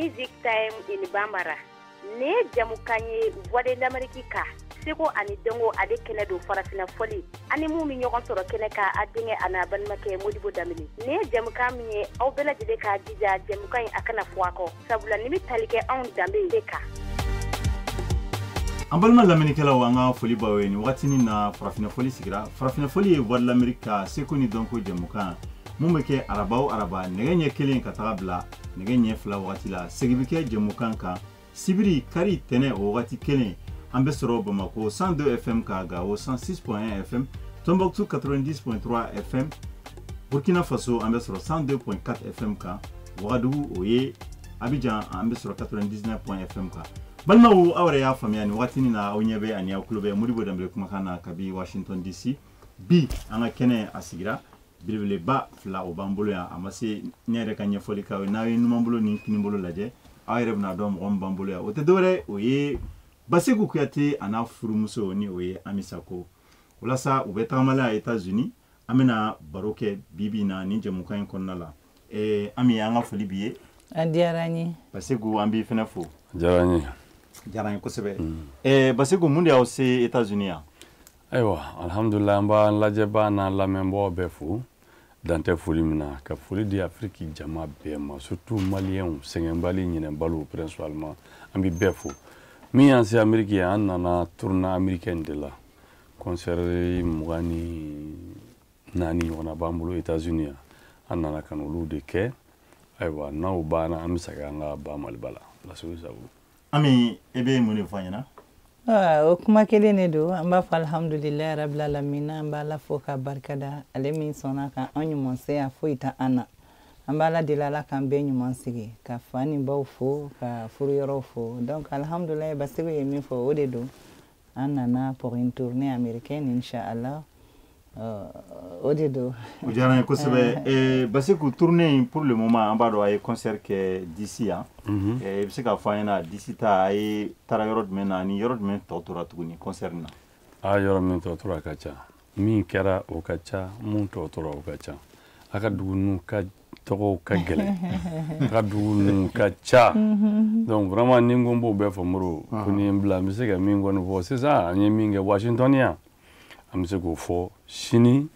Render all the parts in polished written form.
Music Time in Bambara. Nin ye jamukan ye Voix de l'Amérique kan, seko ani dɔnko ale kɛnɛ don, farafinna fɔli ani mun bɛ ɲɔgɔn sɔrɔ kɛnɛ kan, a denkɛ a n'a balimakɛ Modibo Danbele. Nin ye jamukan min ye, aw bɛɛ lajɛlen k'a jija jamukan in a kana fɔ a kɔ, sabula nin bɛ tali kɛ anw danbe de kan. An balima lamɛnnikɛlaw, an ka foli b'aw ye nin wagatinin na. Farafinna fɔli sigira. Farafinna fɔli ye Voix de l'Amérique ka seko ni dɔnko jɛmukan mun bɛ kɛ araba o araba, nɛgɛ ɲɛ 1 ka taga bila nɛgɛ ɲɛ 2 wagati la. Segin bɛ kɛ jɛmukan kan sibiri, kari, tɛnɛ o wagati kelen. An bɛ sɔrɔ Bamako 102 FM ka, Gawo 106.1 FM, Tombouctou 90.3 FM, Burkina Faso an bɛ sɔrɔ 102.4 FM kan, Wagadugu, o ye Abidjan, an bɛ sɔrɔ 99 FM kan. Balimaw, aw yɛrɛ y'a faamuya, nin wagatinin na aw ɲɛ bɛ ani aw tulo bɛ Modibo Danbele kumakan na kabi Washington DC. Bi an ka kɛnɛ a sigira, belebeleba fila o b'an bolo yan. A ma se ne yɛrɛ ka ɲɛfɔli k'aw ye. N'aw ye numan bolo ni kini bolo lajɛ, aw yɛrɛ bɛna dɔn mɔgɔ min b'an bolo yan. O tɛ dɔwɛrɛ, o ye Baseku Kuyate a n'a furumuso, ni o ye Ami Sako. Walasa u bɛ tagamala États-Unis, an bɛna baro kɛ bi bi na nin jɛmukan in kɔnɔna la. Ami, an ka foli b'i ye. A diyara n ye. Baseku, an b'i fɛnɛ fo. Diyara n ye. Diyara n ye kosɛbɛ. Baseku, mun de y'aw se États-Unis yan? Ayiwa, alhamdulilah, an b'an lajɛbaa n'an lamɛnbagaw bɛɛ fo, dan tɛ foli min na, ka foli di Afiriki jama bɛɛ ma, surtout Maliyɛnw, sɛgɛnbali ɲinɛbaliw principalement, an bɛ bɛɛ fo. Min y'an se Amérique yan, an nana tournée américaine de la. Concert 24 ɲɔgɔnna b'an bolo États-Unis yan. An nana ka n'olu de kɛ. Ayiwa, n'aw banna, an bɛ segin an ka ba Maliba la. Laseli sago. Ami, e bɛ mun de fɔ an ɲɛna? O kuma kelen de don. An b'a fɔ alhamdulilayi rabil alamina. An b'Ala fo k'a barikada, ale min sɔnna ka an ɲuman se yan, foyi tɛ an na. An b'Ala deli, Ala k'an bɛɛ ɲuman sigi, ka fa ni baw fo, ka furuyɔrɔw fo. Donc alhamdulilayi, Baseku ye min fɔ, o de don. An nana pour une tournée américaine, inchallah, o de don. O diyara n ye kosɛbɛ. Baseku, tournée in, pour le moment an b'a dɔn a ye concert kɛ DC yan. I bɛ se k'a fɔ an ɲɛna, DC ta, a ye taara yɔrɔ jumɛn na ani yɔrɔ jumɛn tɔ tora tuguni concert in na? A yɔrɔ min tɔ tora ka ca, min kɛra o ka ca, mun tɔ tora o ka ca. A ka dugu ninnu ka tɔgɔw ka gɛlɛn, a ka dugu ninnu ka ca. Donc vraiment, ni n ko n b'o bɛɛ fɔ, Moro, ko ni ye n bila, n bɛ se ka min kɔni fɔ sisan, an ye min kɛ Washington yan, an bɛ se k'o fɔ. Sini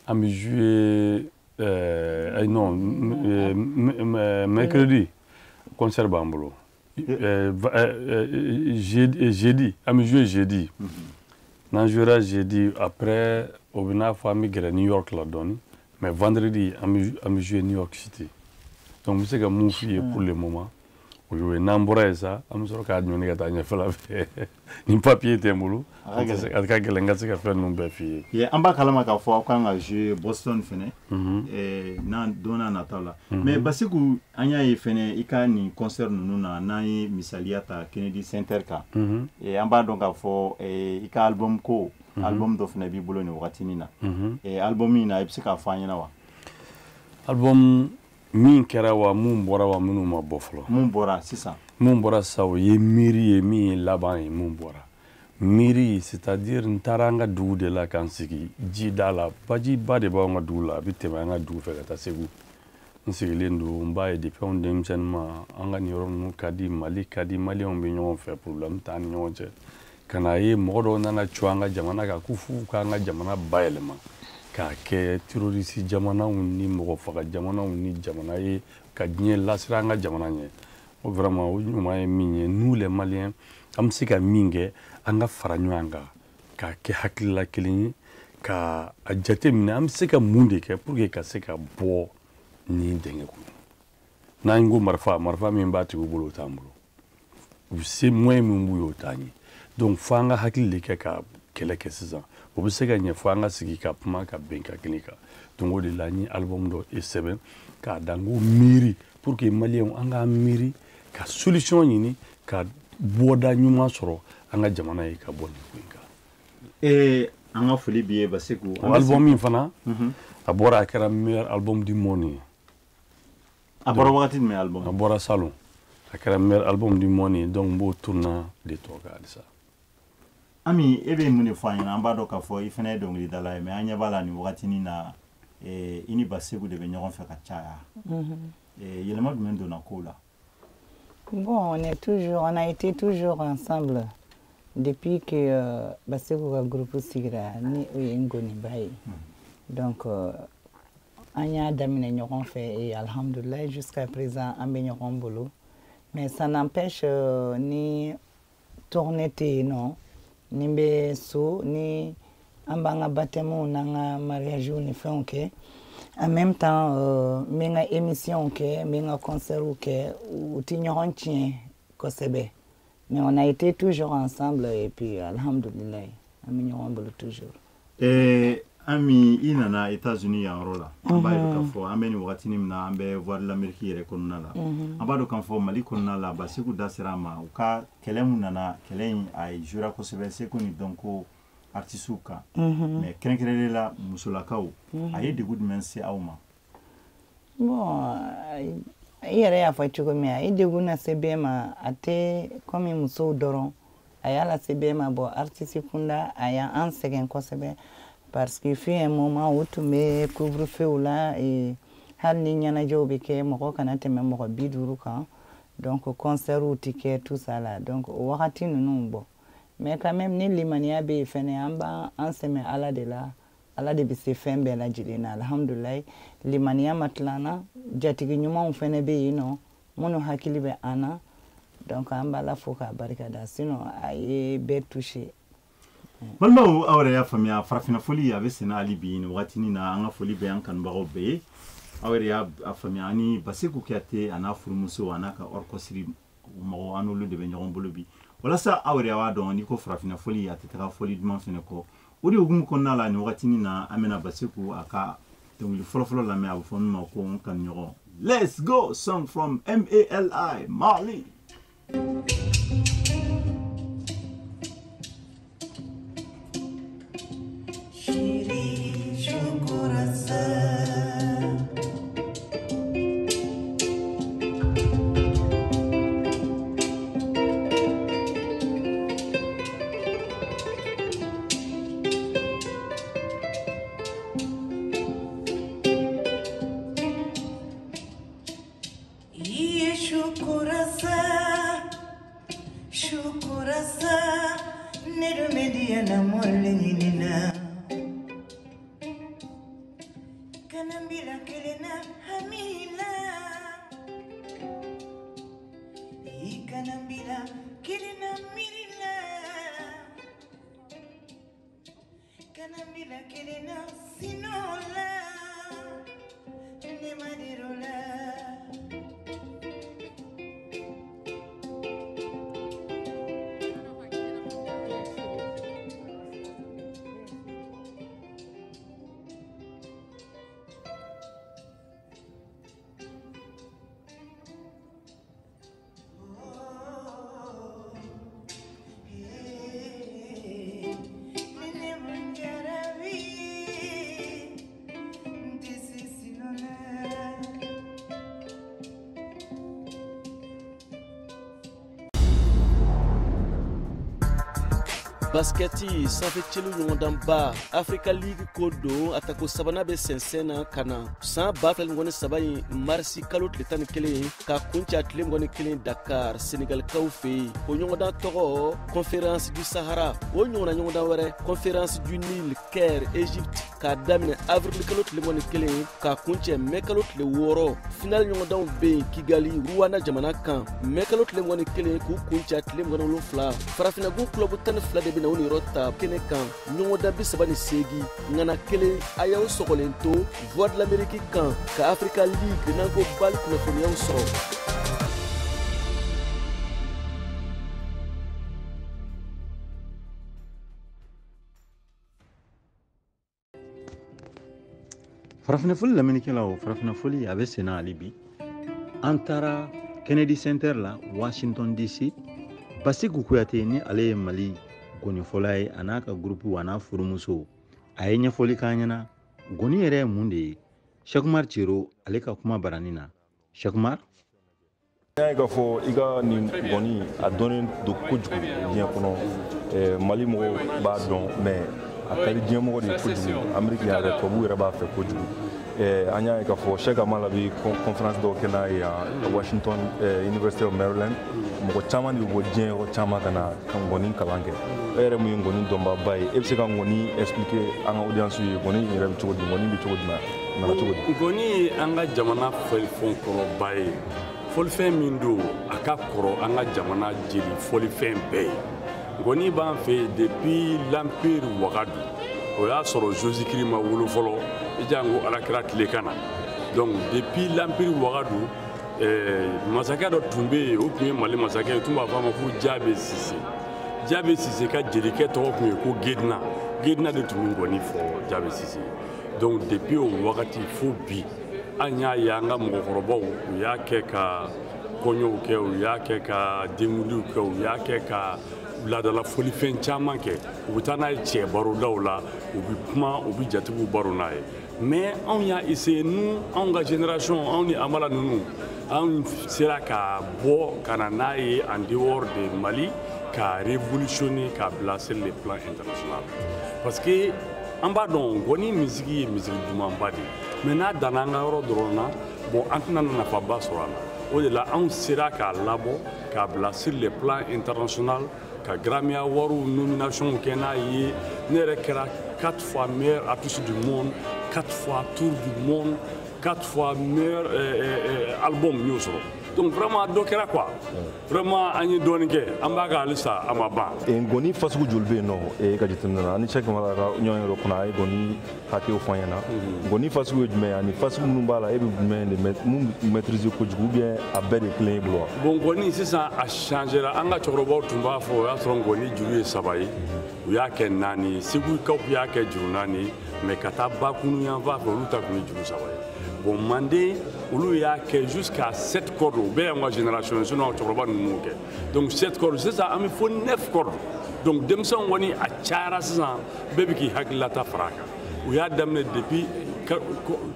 an bɛ jouer, non, mercredi concert b'an bolo, jeudi an bɛ jouer, jeudi n'an jouera jeudi, après o bɛ n'a fɔ an bɛ gɛrɛ New York la dɔɔni, mais vendredi an bɛ jouer New York City. Donc n bɛ se ka mun f'i ye pour le moment, o y'o ye. N'an bɔra yen sa, an bɛ sɔrɔ k'a ɲɔni ka taa ɲɛfɛla fɛ. Ni papier tɛ n bolo, a ka gɛlɛn n ka se ka fɛn ninnu bɛɛ f'i ye. An b'a kalama k'a fɔ aw kan ka jouer Boston fɛnɛ n'an don n'a nataw la. Mais Baseku, an y'a ye fɛnɛ i ka nin concert ninnu na, n'an ye misaliya ta Kennedy Center kan, an b'a dɔn k'a fɔ i ka album ko, album dɔ fɛnɛ b'i bolo nin wagatinin na. Album in na, i bɛ se k'a fɔ an ɲɛna wa? Album min kɛra wa, mun bɔra wa, minnu ma bɔ fɔlɔ? Mun bɔra sisan? Mun bɔra sisan, o ye miiri ye, min ye laban ye. Mun bɔra miiri, c'est à dire n taara an ka dugu de la ka n sigi jida la. Bajiba de b'anw ka dugu la, a bɛ tɛmɛ an ka dugu fɛ ka taa Segu. N sigilen don, n b'a ye depuis anw denmisɛnnin ma, an ka nin yɔrɔ ninnu ka di, Mali ka di, Maliyɛnw bɛ ɲɔgɔn fɛ, problème t'an ni ɲɔgɔn cɛ. Ka na ye mɔgɔ dɔw nana cun an ka jamana kan ko f'u k'an ka jamana bayɛlɛma k'a kɛ terroriste jamanaw ni mɔgɔ faga jamanaw ni jamana ye ka diɲɛ lasira an ka jamana ɲɛ. O vraiment, o ɲuman ye min ye, nous les Maliens, an bɛ se ka min kɛ, an ka fara ɲɔgɔn kan k'a kɛ hakilila kelen ye, ka a jate minɛ an bɛ se ka mun de kɛ pour que ka se ka bɔ nin dingɛ kɔnɔ. N'an ko marifa, marifa min b'a tigiw bolo, o t'an bolo, u se moyen min b'u ye, o t'an ye. Donc fo an ka hakili de kɛ ka kɛlɛ kɛ sisan. O bɛ se ka ɲɛ fo an ka sigi ka kuma, ka bɛn ka kelen kan. Donc o de la n ye album dɔ sɛbɛn k'a da n ko miiri, pour que Maliyɛnw an k'an miiri ka solution ɲini, ka bɔda ɲuman sɔrɔ an ka jamana ye ka bɔ nin ko in kan. An ka foli b'i ye, Baseku. O album min fana a bɔra, a kɛra meilleur album du monde ye. A bɔra wagati jumɛn, album? A bɔra salon, a kɛra meilleur album du monde ye. Donc n b'o tournée de tɔ kan halisa. Ami, e bɛ mun de fɔ an ɲɛna? An b'a dɔn k'a fɔ i fana ye dɔnkilidala ye, mais an ɲɛ b'a la nin wagatinin na, i ni Baseku de bɛ ɲɔgɔn fɛ ka caya. Yɛlɛma jumɛn donna kow la? Bon, on a été toujours ensemble depuis que Bassekou ka groupe sigira ni o ye Ngoniba ye. Donc an y'a daminɛ ɲɔgɔn fɛ et alhamdoulilah jusqu'à présent an bɛ ɲɔgɔn bolo. Mais ça n'empêche ni tournée tɛ yen nɔ, ni n bɛ so, ni an b'an ka baptême n'an ka mariage ni fɛnw kɛ. En même temps, n bɛ n ka émission kɛ, n bɛ n ka concert kɛ, u tɛ ɲɔgɔn tiɲɛ kosɛbɛ. Mais on a été toujours ensemble et puis alhamdoulilah, an bɛ ɲɔgɔn bolo toujours. Ami, i nana États-Unis yan yɔrɔ la, an b'a ye k'a fɔ an bɛ nin wagatinin min na, an bɛ Voix de l'Amérique yɛrɛ kɔnɔna la. An b'a dɔn k'a fɔ Mali kɔnɔna la, Bassekou da sera a ma, u ka kɛlɛ mun nana, kɛlɛ in a ye jouera kosɛbɛ seko ni dɔnko artisiw kan. Mais kɛrɛnkɛrɛnnen la musolakaw, a ye degun jumɛn se aw ma? Bon, i yɛrɛ y'a fɔ cogo min, a ye degun lase bɛɛ ma, a tɛ komi musow dɔrɔn, a y'a lase bɛɛ ma. Bon, artiste kunda a y'an sɛgɛn kosɛbɛ. Parce que fut un moment où tun bɛ couvre-feu la, hali ni ɲɛnajɛw bɛ kɛ, mɔgɔ kana tɛmɛ mɔgɔ 50 kan. Donc concert tɛ kɛ, tout ça là. Donc o wagati ninnu bɔ. Mais quand même ni limaniya bɛ yen fɛnɛ, an b'an sɛmɛ Ala de la. Ala de bɛ se fɛn bɛɛ lajɛlen na, alhamdulilayi. Limaniya ma tila an na, jatigi ɲumanw fɛnɛ bɛ yen nɔ minnu hakili bɛ an na. Donc an b'Ala fo k'a barikada, sinon a ye bɛɛ touché. Balimaw, aw yɛrɛ y'a faamuya, farafinna foli a bɛ senna hali bi nin wagatinin na. An ka foli bɛ an kanubagaw bɛɛ ye. Aw yɛrɛ y'a faamuya, ani Bassekou Kouyaté a n'a furumuso a n'a ka orchestre mɔgɔw, an n'olu de bɛ ɲɔgɔn bolo bi. Walasa aw yɛrɛ b'a dɔn, n'i ko farafinna foli a tɛ taga foli duman fɛnɛ kɔ. O de hukumu kɔnɔna la, nin wagatinin na, an bɛna Bassekou a ka dɔnkili fɔlɔfɔlɔ lamɛn, a bɛ fɔ min ma ko n kanuɲɔgɔn. Let's go, song from MALI, Mali. Basketi sanfɛ celu ɲɔgɔndanba Africa League ko don, a tako sabanan bɛ sɛnsɛn na ka na san 2023 in marisi kalo tile 11 ka kuncɛ a tile 21 Dakar Senegalikaw fɛ yen. O ɲɔgɔndan tɔgɔ Conférence du Sahara. O ɲɔgɔnna ɲɔgɔndan wɛrɛ Conférence du Nil Caire Égypte k'a daminɛ avril kalo tile 21 k'a kuncɛ mai kalo tile 6. Final ɲɔgɔndanw bɛ yen Kigali Rwanda jamana kan mai kalo tile 21 k'u kuncɛ a tile 27. Farafinnagun club 12 de bɛ na o niyɔrɔ ta kɛnɛ kan ɲɔgɔndan 38 ŋana kelen. A y'aw sɔgɔlen to Voix de l'Amérique kan ka Africa League n'an ko BAL kunnafoniyaw sɔrɔ. Farafinna foli lamɛnnikɛlaw, farafinna foli a bɛ senna hali bi. An taara Kennedy Center la Washington DC. Bassekou Kouyaté ni ale ye Mali gɔnifɔla ye, a n'a ka groupe a n'a furumuso, a ye ɲɛfɔli k'an ɲɛna gɔni yɛrɛ ye mun de ye. Cheikh Oumar Thiero ale ka kuma barani na. Cheikh Oumar, n y'a ye k'a fɔ i ka nin gɔni a dɔnnen don kojugu diɲɛ kɔnɔ. Mali mɔgɔw b'a dɔn, mais a ka di diɲɛ mɔgɔ de ye kojugu. Amérique yɛrɛ, tubabuw yɛrɛ b'a fɛ kojugu. An y'a ye k'a fɔ Cheikh Amala bɛ conférence dɔw kɛ n'a ye yan Washington, University of Maryland. Mɔgɔ caman de bɛ bɔ diɲɛ yɔrɔ caman ka na ka ngɔni kalan kɛ. E yɛrɛ mun ye ngɔni dɔnbaaba ye, e bɛ se ka ngɔni expliquer an ka audience ye, ngɔni yɛrɛ bɛ cogo di, ngɔni bɛ cogo jumɛn, a nana cogo di? Ngɔni ye an ka jamana fɔlifɛn kɔrɔba ye. Fɔlifɛn min don, a ka kɔrɔ an ka jamana jeli fɔlifɛn bɛɛ ye. Ngɔni b'an fɛ yen depuis l'Empire Wagadu. O y'a sɔrɔ Jésus-Christ ma wolo fɔlɔ, i janko Alakira tile ka na. Donc depuis l'Empire Wagadu, masakɛ dɔ tun bɛ yen, o tun ye Mali masakɛ ye, tun b'a fɔ a ma ko Jabe Sise. Jabe Sise ka jelikɛ tɔgɔ tun ye ko Gedina. Gedina de tun bɛ ngɔni fɔ Jabe Sise. Donc depuis o wagati fo bi, an y'a ye an ka mɔgɔkɔrɔbaw, u y'a kɛ ka kɔɲɔw kɛ, u y'a kɛ ka denkundiw kɛ, u y'a kɛ ka laadala fɔlifɛn caman kɛ. U bɛ taa n'a ye cɛ barodaw la, u bɛ kuma, u bɛ jatigiw baro n'a ye. Mais anw y'a essayer, nous, anw ka génération, anw ni Amala ninnu, anw sera ka bɔ ka na n'a ye en dehors de Mali, ka révolutionner, ka bila sur le plan international. Parce que an b'a dɔn ngɔni musique ye musique dumanba de ye, mais n'a danna an ka yɔrɔ dɔrɔn na, bon, an tɛna nafaba sɔrɔ a la. O de la anw sera k'a labɔ k'a bila sur le plan international, ka Grammy Award nomination kɛ n'a ye. Ne yɛrɛ kɛra 4 fois meilleur artiste du monde, 4 fois tour du monde, 4 fois meilleur album n y'o sɔrɔ. Donc vraiment dɔ kɛra quoi. Vraiment an ye dɔɔnin kɛ, an b'a kɛ halisa, a ma ban. Ngɔni fasugu joli bɛ yen nɔ e ka jateminɛ na? Ani Cheikh Amala ka ɲɔgɔn yɔrɔ kɔnɔ, a ye ngɔni hakɛw fɔ an ɲɛna. Ngɔni fasugu ye jumɛn ye, ani fasugu minnu b'a la, e bɛ jumɛn de mun maîtriser kojugu, ou bien a bɛɛ de ye kelen ye bolo wa? Bon, ngɔni sisan a changera. An ka cɛkɔrɔbaw tun b'a fɔ, o y'a sɔrɔ ngɔni juru ye 3 ye, u y'a kɛ 4 ye. Segukaw y'a kɛ juru 4 ye, mais ka taa Bakunu yanfan fɛ, olu ta tun ye juru 3 ye. Bon, Manden, olu y'a kɛ jusqu'à 7 cordes. O bɛɛ y'an ka génération ye, sinon cɛkɔrɔba ninnu m'o kɛ. Donc 7 cordes, sisan an bɛ fo 9 cordes. Donc denmisɛnw kɔni a cayara sisan, bɛɛ bɛ k'i hakililata fara a kan. U y'a daminɛ depuis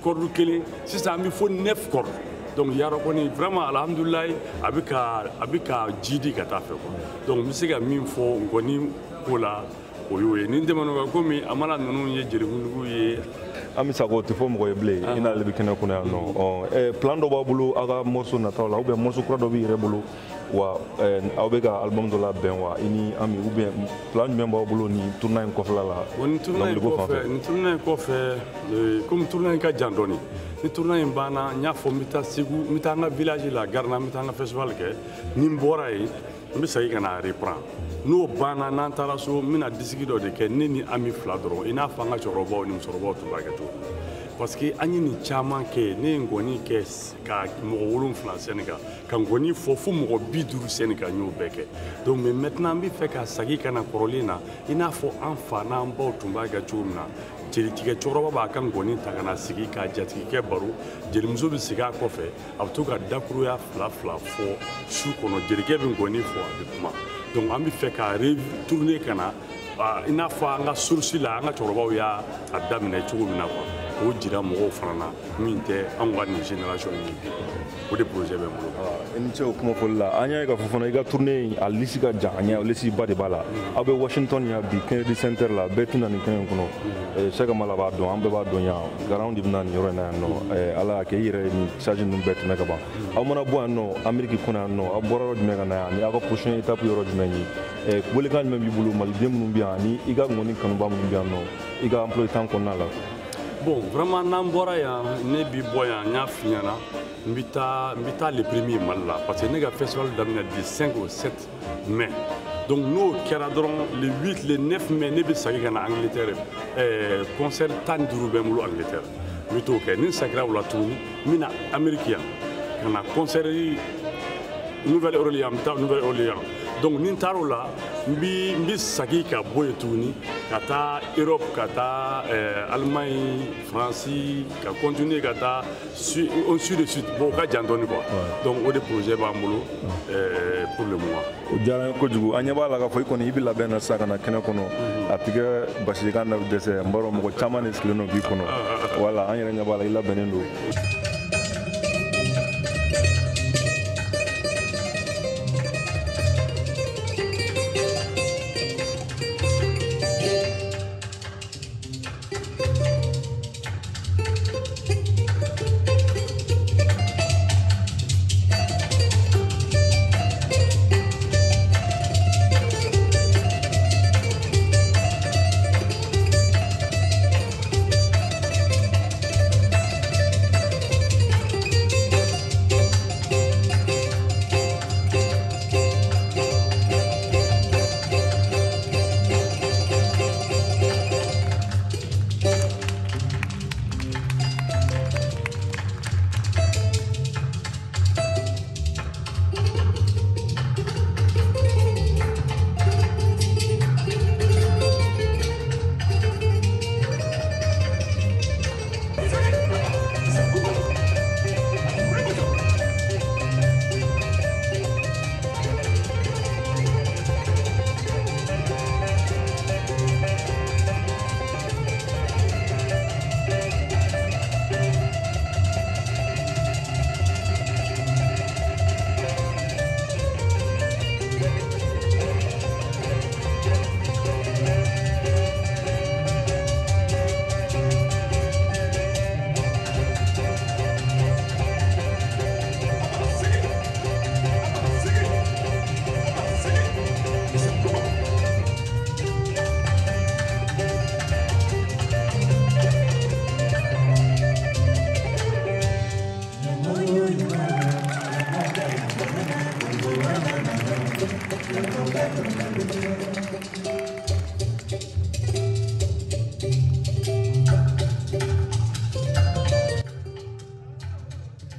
corde kelen, sisan an bɛ fo 9 cordes. Donc yarɔ kɔni vraiment alhamdulilayi, a bɛ ka jidi ka taa fɛ quoi. Donc n bɛ se ka min fɔ ngɔni ko la, o y'o ye. Ni n tɛmɛn'o kan, komi Amala ninnu ye jelikuntigiw ye. An bɛ sago o tɛ fɔ mɔgɔ ye bilen, i n'ale bɛ kɛnɛ kɔnɔ yan nɔ. Plan dɔ b'aw bolo aw ka morceau nataw la, ou bien morceau kura dɔ b'i yɛrɛ bolo wa, aw bɛ ka album dɔ labɛn wa, i ni Ami, ou bien plan jumɛn b'aw bolo nin tournée in kɔfɛla la? Bon, nin tournée in kɔfɛ, nin tournée in kɔfɛ, komi tournée in ka jan dɔɔni, ni tournée in banna, n y'a fɔ n bɛ taa Segu, n bɛ taa an ka village la Garina, n bɛ taa an ka festival kɛ. Ni n bɔra yen, n bɛ segin ka na reprend. N'o banna, n'an taara so, n bɛna disiki dɔ de kɛ, ne ni Ami fila dɔrɔn, i n'a fɔ an ka cɛkɔrɔbaw ni musokɔrɔbaw tun b'a kɛ cogo min. Parce que an ye nin caman kɛ. Ne ye ngɔni kɛ ka mɔgɔ 7 scène kan, ka ngɔni fɔ fo mɔgɔ 50 scène kan, n y'o bɛɛ kɛ. Donc mais maintenant n bɛ fɛ ka segin ka na kɔrɔlen na, i n'a fɔ an fa n'an baw tun b'a kɛ cogo min na. Jelitigɛ cɛkɔrɔba b'a ka ngɔni ta ka na sigi k'a jatigikɛ baro, jelimuso bɛ sigi a kɔfɛ, a bɛ to ka dakuruya 2 2 fɔ su kɔnɔ, jelikɛ bɛ ngɔni fɔ, a bɛ kuma. Donc an bɛ fɛ ka retourner ka na i n'a fɔ an ka source la, an ka cɛkɔrɔbaw y'a daminɛ cogo min na quoi, k'o jira mɔgɔw fana na min tɛ anw ka nin génération ye bi. O de projet bɛ n bolo. I ni ce o kumafɔli la. An y'a ye k'a fɔ fana i ka tournée in a liste ka jan, a ɲɛ liste ba de b'a la. Aw bɛ Washington yan bi Kennedy Center la, bɛɛ tɛna nin kɛnɛ in kɔnɔ. Cheikh Amala b'a dɔn, an bɛɛ b'a dɔn yan, garanw de bɛ na nin yɔrɔ in na yan nɔ. Ala y'a kɛ i yɛrɛ ye nin charge ninnu bɛɛ tɛmɛ ka ban. Aw mana bɔ yan nɔ, Amérique kɔnɔ yan nɔ, aw bɔra yɔrɔ jumɛn ka na yan, ani aw ka prochaine étape yɔrɔ jumɛn ye? Welekan jumɛn b'i bolo maliden minnu bɛ yan, ani i ka ngɔni kanuba minnu bɛ yan nɔ, i ka emploi temps kɔnɔna la? Bon, vraiment n'an bɔra yan, ne bi bɔ yan, n y'a f'i ɲɛna, n bɛ taa le premier Mali la, parce que ne ka festival daminɛ du 5 au 7 mai. Donc n'o kɛra dɔrɔn, le 8, le 9 mai, ne bɛ segin ka na Angleterre. Concert 15 bɛ n bolo Angleterre. N bɛ t'o kɛ. Ni n seginna o la tuguni, n bɛ na Amérique yan, ka na concert Nouvelle-Orléans, n bɛ taa Nouvelle-Orléans. Donc ni n taara o la, n bɛ segin ka bɔ yen tuguni, ka taa Europe, ka taa Allemagne, France, ka continuer ka taa ainsi de suite. Bon, o ka jan dɔɔni quoi. Donc o de projet b'an bolo pour le moment. O diyara n ye kojugu. An ɲɛ b'a la k'a fɔ i kɔni i bɛ labɛn na sisan ka na kɛnɛ kɔnɔ. A tɛ kɛ basi ye k'an na dɛsɛ. N b'a dɔn mɔgɔ caman de sigilen don k'i kɔnɔ. Voilà, an yɛrɛ ɲɛ b'a la i labɛnnen don.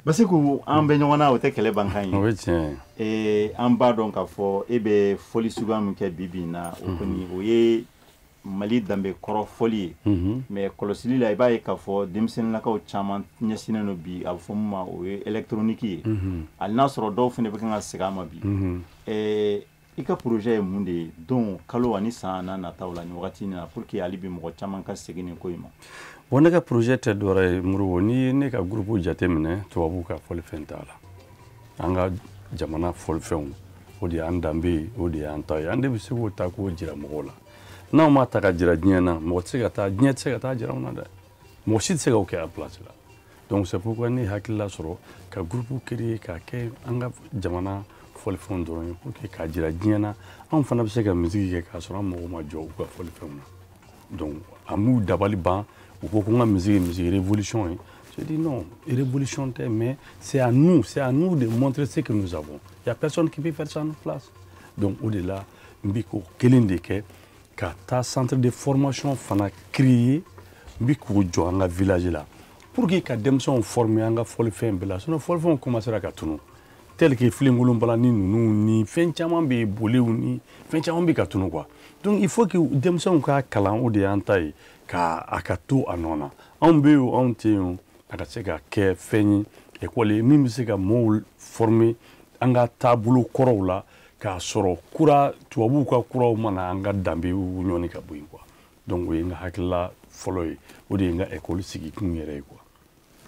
Basiku, an bɛ ɲɔgɔn na, o tɛ kɛlɛ bankan ye. O ye tiɲɛ ye. An b'a dɔn k'a fɔ e bɛ fɔli suguya min kɛ bi bi in na, o kɔni o ye Mali danbe kɔrɔ fɔli ye. Mais kɔlɔsili la, i b'a ye k'a fɔ denmisɛnninnakaw caman ɲɛsinnen don bi, a bɛ fɔ min ma o ye électronique ye. Hali n'a sɔrɔ dɔw fana bɛ kan ka segin a ma bi. I ka projet ye mun de ye don kalo ani san n'a nataw la nin wagati in na, pour que hali bi mɔgɔ caman ka segin nin ko in ma? Bon, ne ka projet tɛ dɔwɛrɛ ye Modibo. N'i ye ne ka groupe jateminɛ, tubabuw ka fɔlifɛn t'a la. An ka jamana fɔlifɛnw, o de y'an danbe ye, o de y'an ta ye. An de bɛ se k'o ta k'o jira mɔgɔw la. N'anw m'a ta ka jira diɲɛ na, mɔgɔ tɛ se ka taa, diɲɛ tɛ se ka taa jira anw na dɛ. Mɔgɔ si tɛ se k'o kɛ a place la. Donc c'est pourquoi ne hakilila sɔrɔ ka groupe créer k'a kɛ an ka jamana fɔlifɛnw dɔrɔn ye, pour que k'a jira diɲɛ na anw fana bɛ se ka musique kɛ k'a sɔrɔ an mago ma jɔ u ka fɔlifɛnw na. Donc a m'u dabali ban. U ko ko n ka musique ye musique révolution ye. J'ai dit non, révolution tɛ, mais c'est à nous de montrer ce que nous avons. Il y a personne qui peut faire ça à notre place. Donc o de la n bɛ k'o kelen de kɛ, ka taa centre de formation fana créer. N bɛ k'o jɔ an ka village la pour que ka denmisɛnw former an ka fɔlifɛn bɛɛ la. Sinon fɔlifɛnw commencera ka tunu, tel que filenkolonbalani ninnu ni fɛn caman bɛ yen, bolew ni fɛn caman bɛ ka tunu quoi. Donc il faut que denmisɛnw ka kalan, o de y'an ta ye, ka a ka to a nɔ na. Anw bɛ yen o, anw tɛ yen o, a ka se ka kɛ fɛn ye, école ye min bɛ se ka mɔɔw former an ka taabolo kɔrɔw la, k'a sɔrɔ kura tubabuw ka kuraw ma na an ka danbew ɲɔni ka bɔ yen quoi. Donc o ye n ka hakilila fɔlɔ ye, o de ye n ka école sigi kun yɛrɛ ye quoi.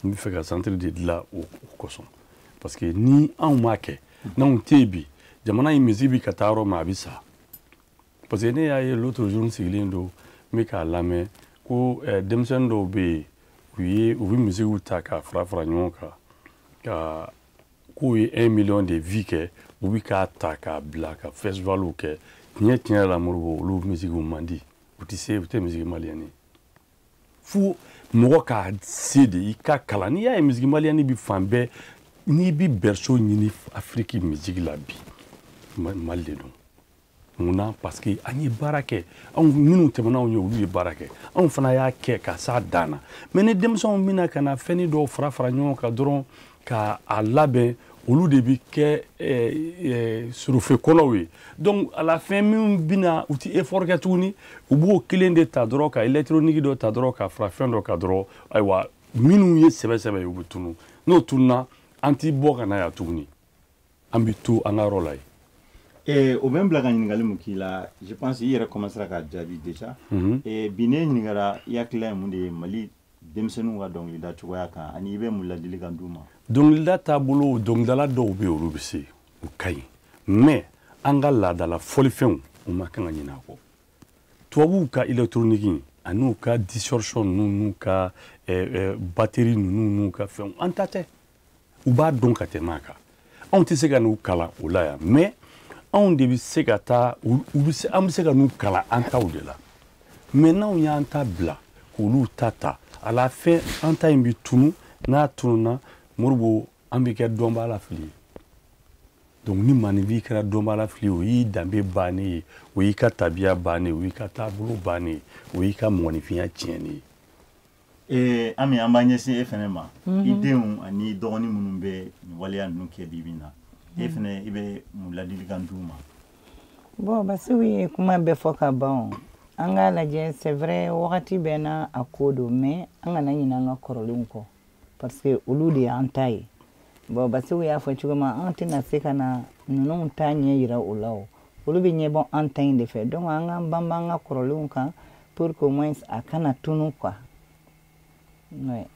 N bɛ fɛ ka centre de dilan o kosɔn, parce que ni anw m'a kɛ, n'anw tɛ yen bi, jamana in musique bɛ ka taa yɔrɔ min, a bɛ sa. Parce que ne y'a ye l'autre jour, n sigilen don, n bɛ k'a lamɛn ko denmisɛnnin dɔw bɛ yen, u ye u bɛ musique ta k'a fara fara ɲɔgɔn kan, ka k'u ye 1 million de vues kɛ, u bɛ k'a ta k'a bila ka festivalw kɛ. Tiɲɛ tiɲɛ yɛrɛ la Modibo, olu musique man di, u tɛ se, u tɛ musique malienne ye. Fo mɔgɔ k'a se de i ka kalan. N'i y'a ye musique malienne bɛ fan bɛɛ, n'i bɛ berceau ɲini Afrique musique la bi, Mali de don. Munna? Parce que an ye baara kɛ. Anw minnu tɛmɛna anw ye, olu ye baara kɛ, anw fana y'a kɛ ka s'a dan na. Mais ni denmisɛnw bɛna ka na fɛnnin dɔw fara fara ɲɔgɔn kan dɔrɔn ka a labɛn, olu de bɛ kɛ sorofe kɔnɔw ye. Donc à la fin, minnu bɛna, u ti effort kɛ tuguni, u b'o kelen de ta dɔrɔn ka électronique dɔ ta dɔrɔn ka fara fɛn dɔ kan dɔrɔn. Ayiwa, minnu ye sɛbɛ sɛbɛ ye, u bɛ tunu. N'o tununa, an ti bɔ ka na yan tuguni, an bɛ to an ka yɔrɔ la yen. O bɛ n bila ka ɲininkali mun k'i la, je pense i yɛrɛ commencera k'a jaabi déjà. Bi ne ɲininkara, i hakilila ye mun de ye Mali denmisɛnninw ka dɔnkilida cogoya kan, ani i bɛ mun ladilikan d'u ma? Dɔnkilida taabolo, dɔnkilidala dɔw bɛ yen, olu bɛ se, u ka ɲi, mais an ka laadala fɔlifɛnw, u ma kan ka ɲinɛ a kɔ. Tubabuw ka électronique ani u ka distorsion ninnu n'u ka batterie ninnu n'u ka fɛnw, an ta tɛ. U b'a dɔn ka tɛmɛ a kan. Anw tɛ se ka n'u kalan o la yan, mais anw de bɛ se ka taa u bɛ se, an bɛ se ka n'u kalan an taw de la. Mais n'anw y'an ta bila k'olu ta ta, à la fin an ta in bɛ tunu. N'a tununa Modibo, an bɛ kɛ dɔnbaa la fili ye. Donc ni maninfin kɛra dɔnbaa la fili ye, o y'i danbe bannen ye, o y'i ka tabiya bannen ye, o y'i ka taabolo bannen ye, o y'i ka mɔgɔninfinya tiɲɛnen ye. Ami, an b'an ɲɛsin e fɛnɛ ma. I denw ani dɔgɔnin minnu bɛ nin waleya ninnu kɛ bi bi in na, e fɛnɛ i bɛ mun ladilikan d'u ma? Bon, Basiru ye kuma bɛɛ fɔ ka ban. O an k'a lajɛ, c'est vrai, wagati bɛɛ n'a a ko don, mais an kana ɲinɛ an ka kɔrɔlenw kɔ, parce que olu de y'an ta ye. Bon, Basiru y'a fɔ cogo min, an tɛna se ka na ninnu ta ɲɛ yira o la. O olu bɛ ɲɛbɔ an ta in de fɛ. Donc an k'an banban an ka kɔrɔlenw kan pour que au moins a kana tunu quoi, ouais.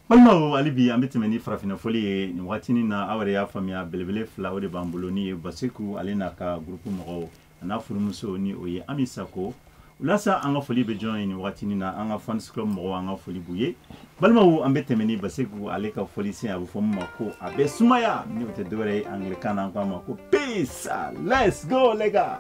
Balimaw, hali bi an bɛ tɛmɛ ni farafinna fɔli ye nin waatinin na. Aw yɛrɛ y'a faamuya, belebele fila o de b'an bolo, ni ye Basiku ale n'a ka groupe mɔgɔw, a n'a furumuso ni o ye Ami Sako. Walasa an ka foli bɛ jɔn ye nin waatinin na? An ka fans club mɔgɔw, an ka foli b'u ye. Balimaw, an bɛ tɛmɛ ni Basiku ale ka fɔli sen, a bɛ fɔ min ma ko a bɛ sumaya, ni o tɛ dɔwɛrɛ ye, anglais kan na an k'a ma ko peace. Let's go les gars.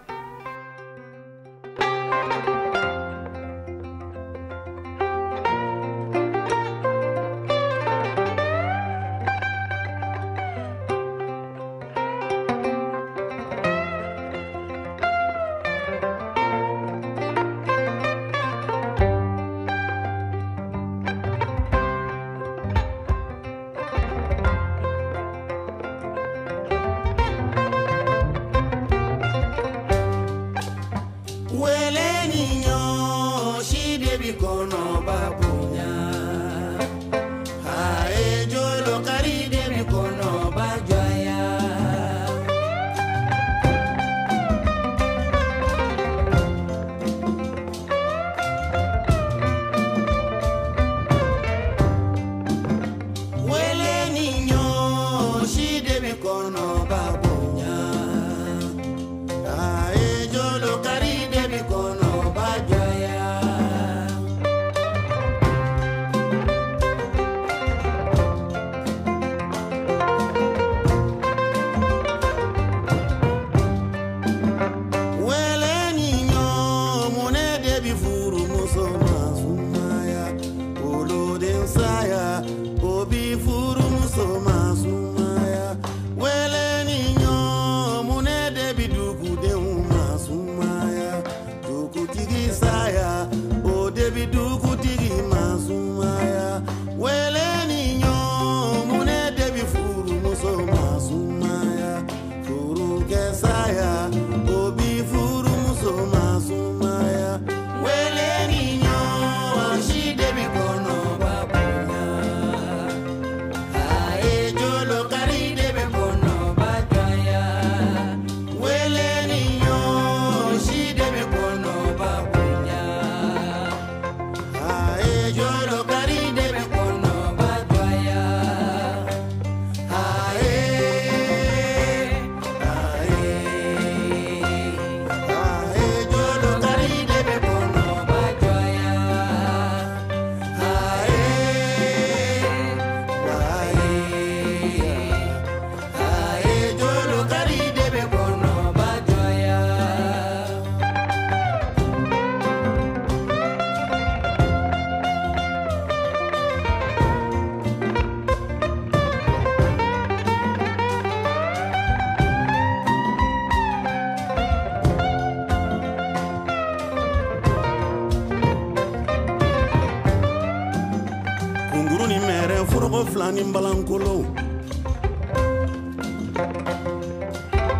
ani balankolo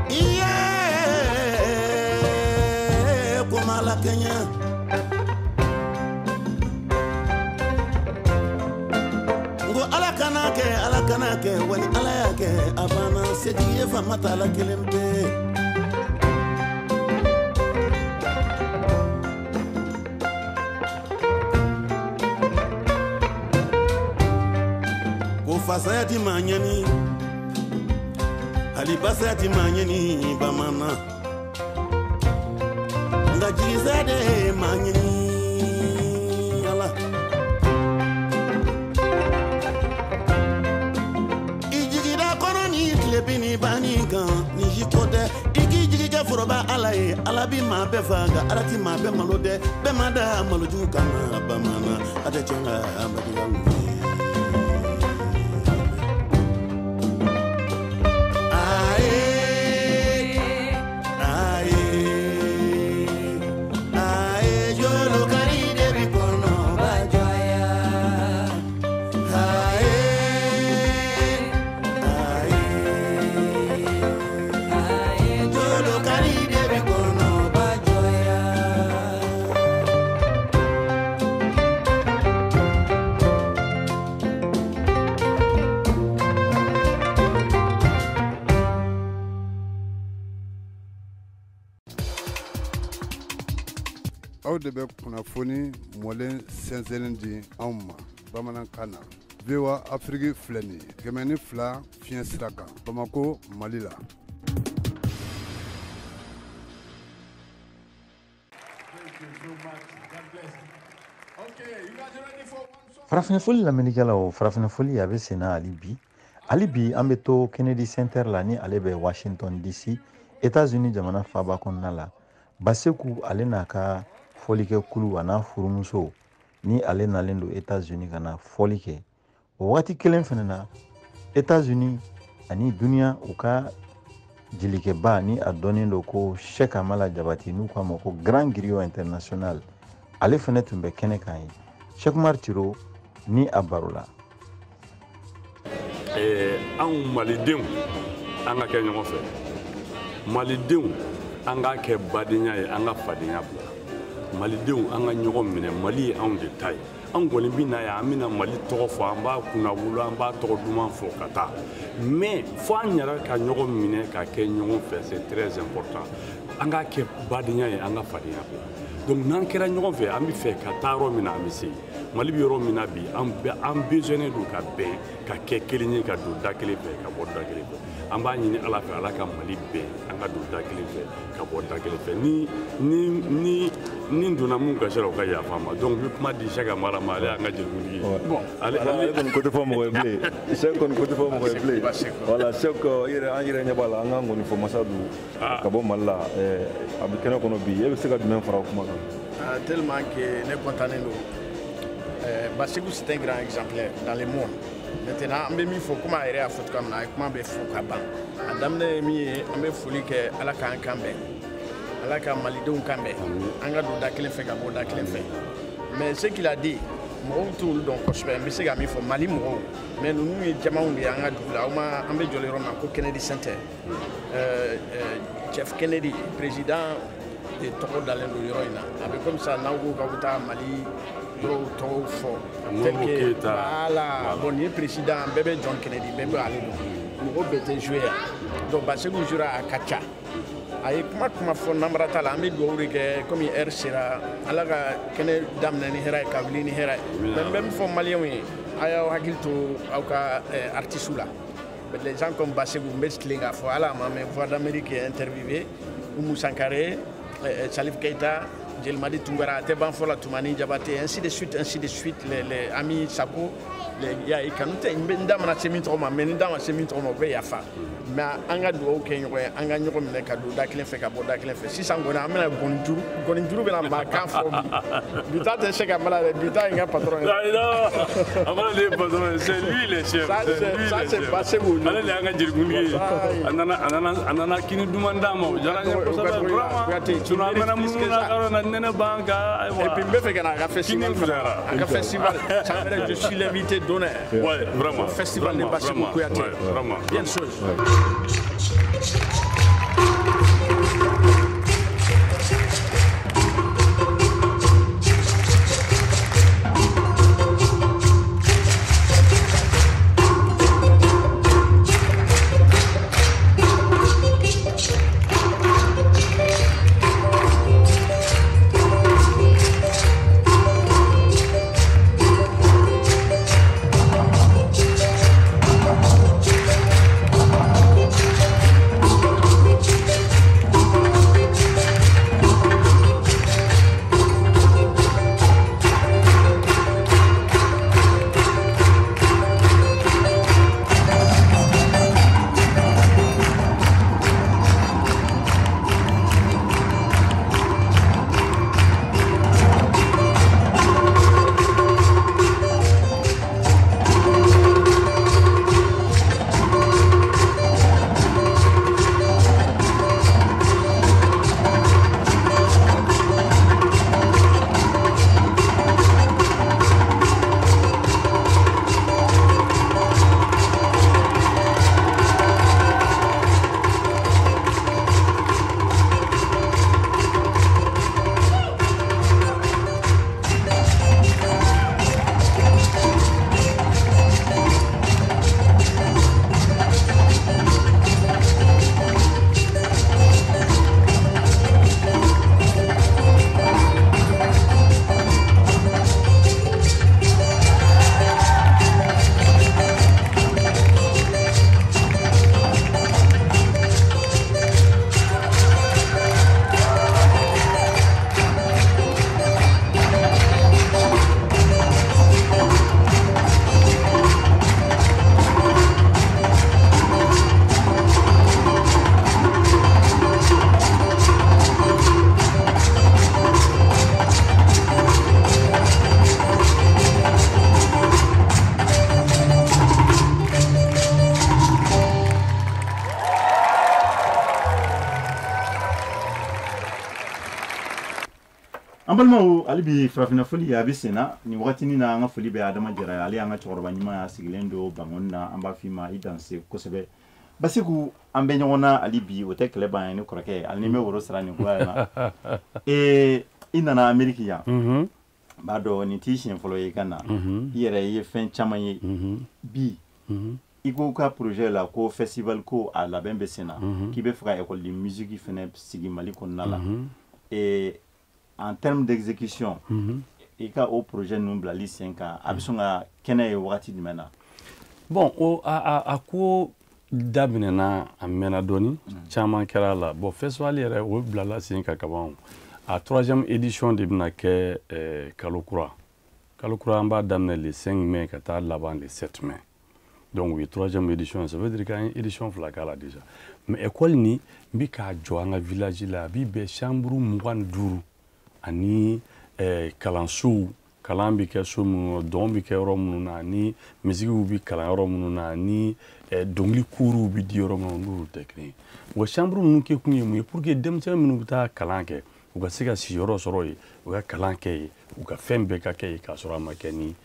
iye kuma la kɛɲɛ n ko ala kana kɛ ala kana kɛ wali ala y'a kɛ a banna setigi ye faama t'a la kelen pe. Fasaya ti maa ɲɛni hali basaya ti maa ɲɛni bamanan nka jigisaya de ye maa ɲɛni ala. I jigida kɔnɔ ni tilebin ni banni kan ni si ko tɛ i k'i jigi kɛ foroba ala ye ala bi maa bɛɛ fa nka ala ti maa bɛɛ malo dɛ bɛɛ ma da malojugu kama bamanan a tɛ tiɲɛ ka madiya ye. Aw de bɛ kunnafoni mɔlen sɛnsɛnnen di anw ma bamanankan na VOA Afrique filɛ nin ye 102 fiɲɛ sira kan Bamakɔ Mali la. Farafinfoli lamɛnnikɛlaw farafinfoli a bɛ sen na hali bi hali bi an bɛ to Kennedy Center la ni ale bɛ Washington DC États-Unis jamana faaba kɔnɔna la. Baseku ale n'a ka fɔlikɛ kulu a n'a furumuso ni ale nalen don États-Unis ka na fɔli kɛ o waati kelen fana na États-Unis ani duniya u ka jelikɛba ni a dɔnnen don ko Cheikh Amala Jabate n'u k'a ma ko Grand Griot International ale fana tun bɛ kɛnɛ kan ye Cheikh Umar Tiro ni a baro la. Anw malidenw an ka kɛ ɲɔgɔn fɛ malidenw an k'a kɛ badenya ye an ka fadenya bila malidenw an ka ɲɔgɔn minɛ mali ye anw de ta ye an kɔni bɛ na yan an bɛna mali tɔgɔ fɔ an b'a kunnawolo an b'a tɔgɔ duman fɔ ka taa mais fo an yɛrɛ ka ɲɔgɔn minɛ ka kɛ ɲɔgɔn fɛ c'est très important an k'a kɛ badenya ye an ka fadenya bila donc n'an kɛra ɲɔgɔn fɛ an bɛ fɛ ka taa yɔrɔ min na an bɛ se mali bɛ yɔrɔ min na bi an besoin don ka bɛn ka kɛ kelen ye ka don da kelen fɛ ka bɔ da kelen fɛ an b'a ɲini ala fɛ ala ka mali bɛn an ka don da kelen fɛ ka bɔ da kelen fɛ ni ni ni ni donna mun gasi la o ka yafa n ma donc n bɛ kuma di Cheikh Amara ma ale y'an ka jelikuntigi ye. Bon ale kɔni ko tɛ fɔ mɔgɔ ye bilen Cheikh kɔni ko tɛ fɔ mɔgɔ ye bilen voilà Cheikh an yɛrɛ ɲɛ b'a la an ka ŋɔni fɔ masa don ka bɔ Mali la a bɛ kɛnɛ kɔnɔ bi e bɛ se ka jumɛn fara o kuma kan. Tellement que ne content don. Baseku c'est un grand exemplaire dans le monde. Maintenant an bɛ min fɔ komi a yɛrɛ y'a fɔ cogoya min na a ye kuma bɛ fɔ ka ban a daminɛ ye min ye an bɛ foli kɛ ala k'an kan bɛn ala ka malidenw kan bɛn an ka don da kelen fɛ ka bɔ da kelen fɛ mais ce qu'il a dit mɔgɔw t'olu dɔn kosɛbɛ n bɛ se ka min fɔ Mali mɔgɔw mais ninnu ye jamaw de ye an ka dugu la aw ma an bɛ jɔ yɔrɔ min na ko Kennedy Center Jeff Kennedy président de tɔgɔ dalen don yɔrɔ in na a bɛ comme ça n'aw ko k'aw bɛ taa Mali yɔrɔw tɔgɔw fɔ tel que voilà bon nin ye président bɛɛ bɛ John Kennedy bɛɛ bɛ ale dɔn mɔgɔ bɛɛ tɛ jouer yan donc Baseku jouera a ka ca a ye kuma fɔ namara t'a la an bɛ dugawu de kɛ komi heure sera ala ka kɛnɛ daminɛ ni hɛrɛ ye ka wuli ni hɛrɛ ye mais n bɛ min fɔ maliyɛnw ye a y'aw hakili to aw ka artistes la les gens comme Baseku n bɛ tilen k'a fɔ ala ma mɛ Voix d'Amérique est interviewé Oumou Sankare Salif Keita Djelimadi Tounkara a tɛ ban fɔ la Toumani Diabaté ainsi de suite les Ami Sako les ya i kanu tɛ n da mana se min tɔgɔ ma mais ni da ma se min tɔgɔ ma o bɛ yafa mais an ka dugawu kɛ ɲɔgɔn ye an ka ɲɔgɔn minɛ ka don da kelen fɛ ka bɔ da kelen fɛ sisan kɔni an bɛna gɔnijuru bɛna maa kan fɔ bi bi ta tɛ se ka mala dɛ bi ta ye n ka patron ye. Amara de ye patron ye c'est lui le chef. Ça c'est Baseku. Ale de y'an ka jelikuntigi ye a nana kini duman d'an ma o diyara n ye kosɛbɛ vraiment sinon an mɛna munumunu na yɔrɔ na nɛnɛ b'an kan ayiwa. Et puis n bɛ fɛ ka na a ka festival fana. A ka festival san wɛrɛ je suis l'invité d'honneur. Ouais, vraiment. Festival de Bassirou Kouyaté. Vraiment. Bien chose. An balimaw hali bi farafinna foli a bɛ sen na nin wagatinin na an ka foli bɛ Adama Jara ye ale y'an ka cɛkɔrɔba ɲuman ye a sigilen don Bangoni na an b'a f'i ma i danse kosɛbɛ Basiku an bɛ ɲɔgɔn na hali bi o tɛ kɛlɛ ban ye ne kɔrɔkɛ hali ni bɛ woro sara nin ko in na i nana Ameriki yan n b'a dɔn nin t'i siɲɛ fɔlɔ ye i ka na i yɛrɛ i ye fɛn caman ye bi i ko ka projet la ko festival ko a labɛn bɛ sen na k'i bɛ fɛ ka école de musique fɛnɛ sigi Mali kɔnɔna la en termes d'exécution, i ka o projet ninnu bilali sen kan a bɛ sɔn ka kɛnɛ ye wagati jumɛn na? Bon, o a ko daminɛna a mɛnna dɔɔni caman kɛra a la. Bon, festival yɛrɛ o bilala sen kan kaban. A troisième édition de bɛna kɛ kalo kura. Kalo kura an b'a daminɛ le 5 mai ka taa laban le 7 mai. Donc o ye troisième édition, ça veut dire k'an ye édition fila k'a la déjà. Mais école nin n bɛ k'a jɔ an ka village la a bɛ bɛn chambre 25 ani kalansow kalan bɛ kɛ so minnu dɔn bɛ kɛ yɔrɔ minnu na ani misigiw bɛ kalan yɔrɔ minnu na ani dɔnkili kuruw bɛ di yɔrɔ minnu n'olu tɛ kelen ye. Wa chambre ninnu kɛ kun ye mun ye pour que denmisɛnnin minnu bɛ taa kalan kɛ u ka se ka sigiyɔrɔ sɔrɔ yen u ka kalan kɛ yen u ka fɛn bɛɛ ka kɛ yen k'a sɔrɔ a ma kɛ ni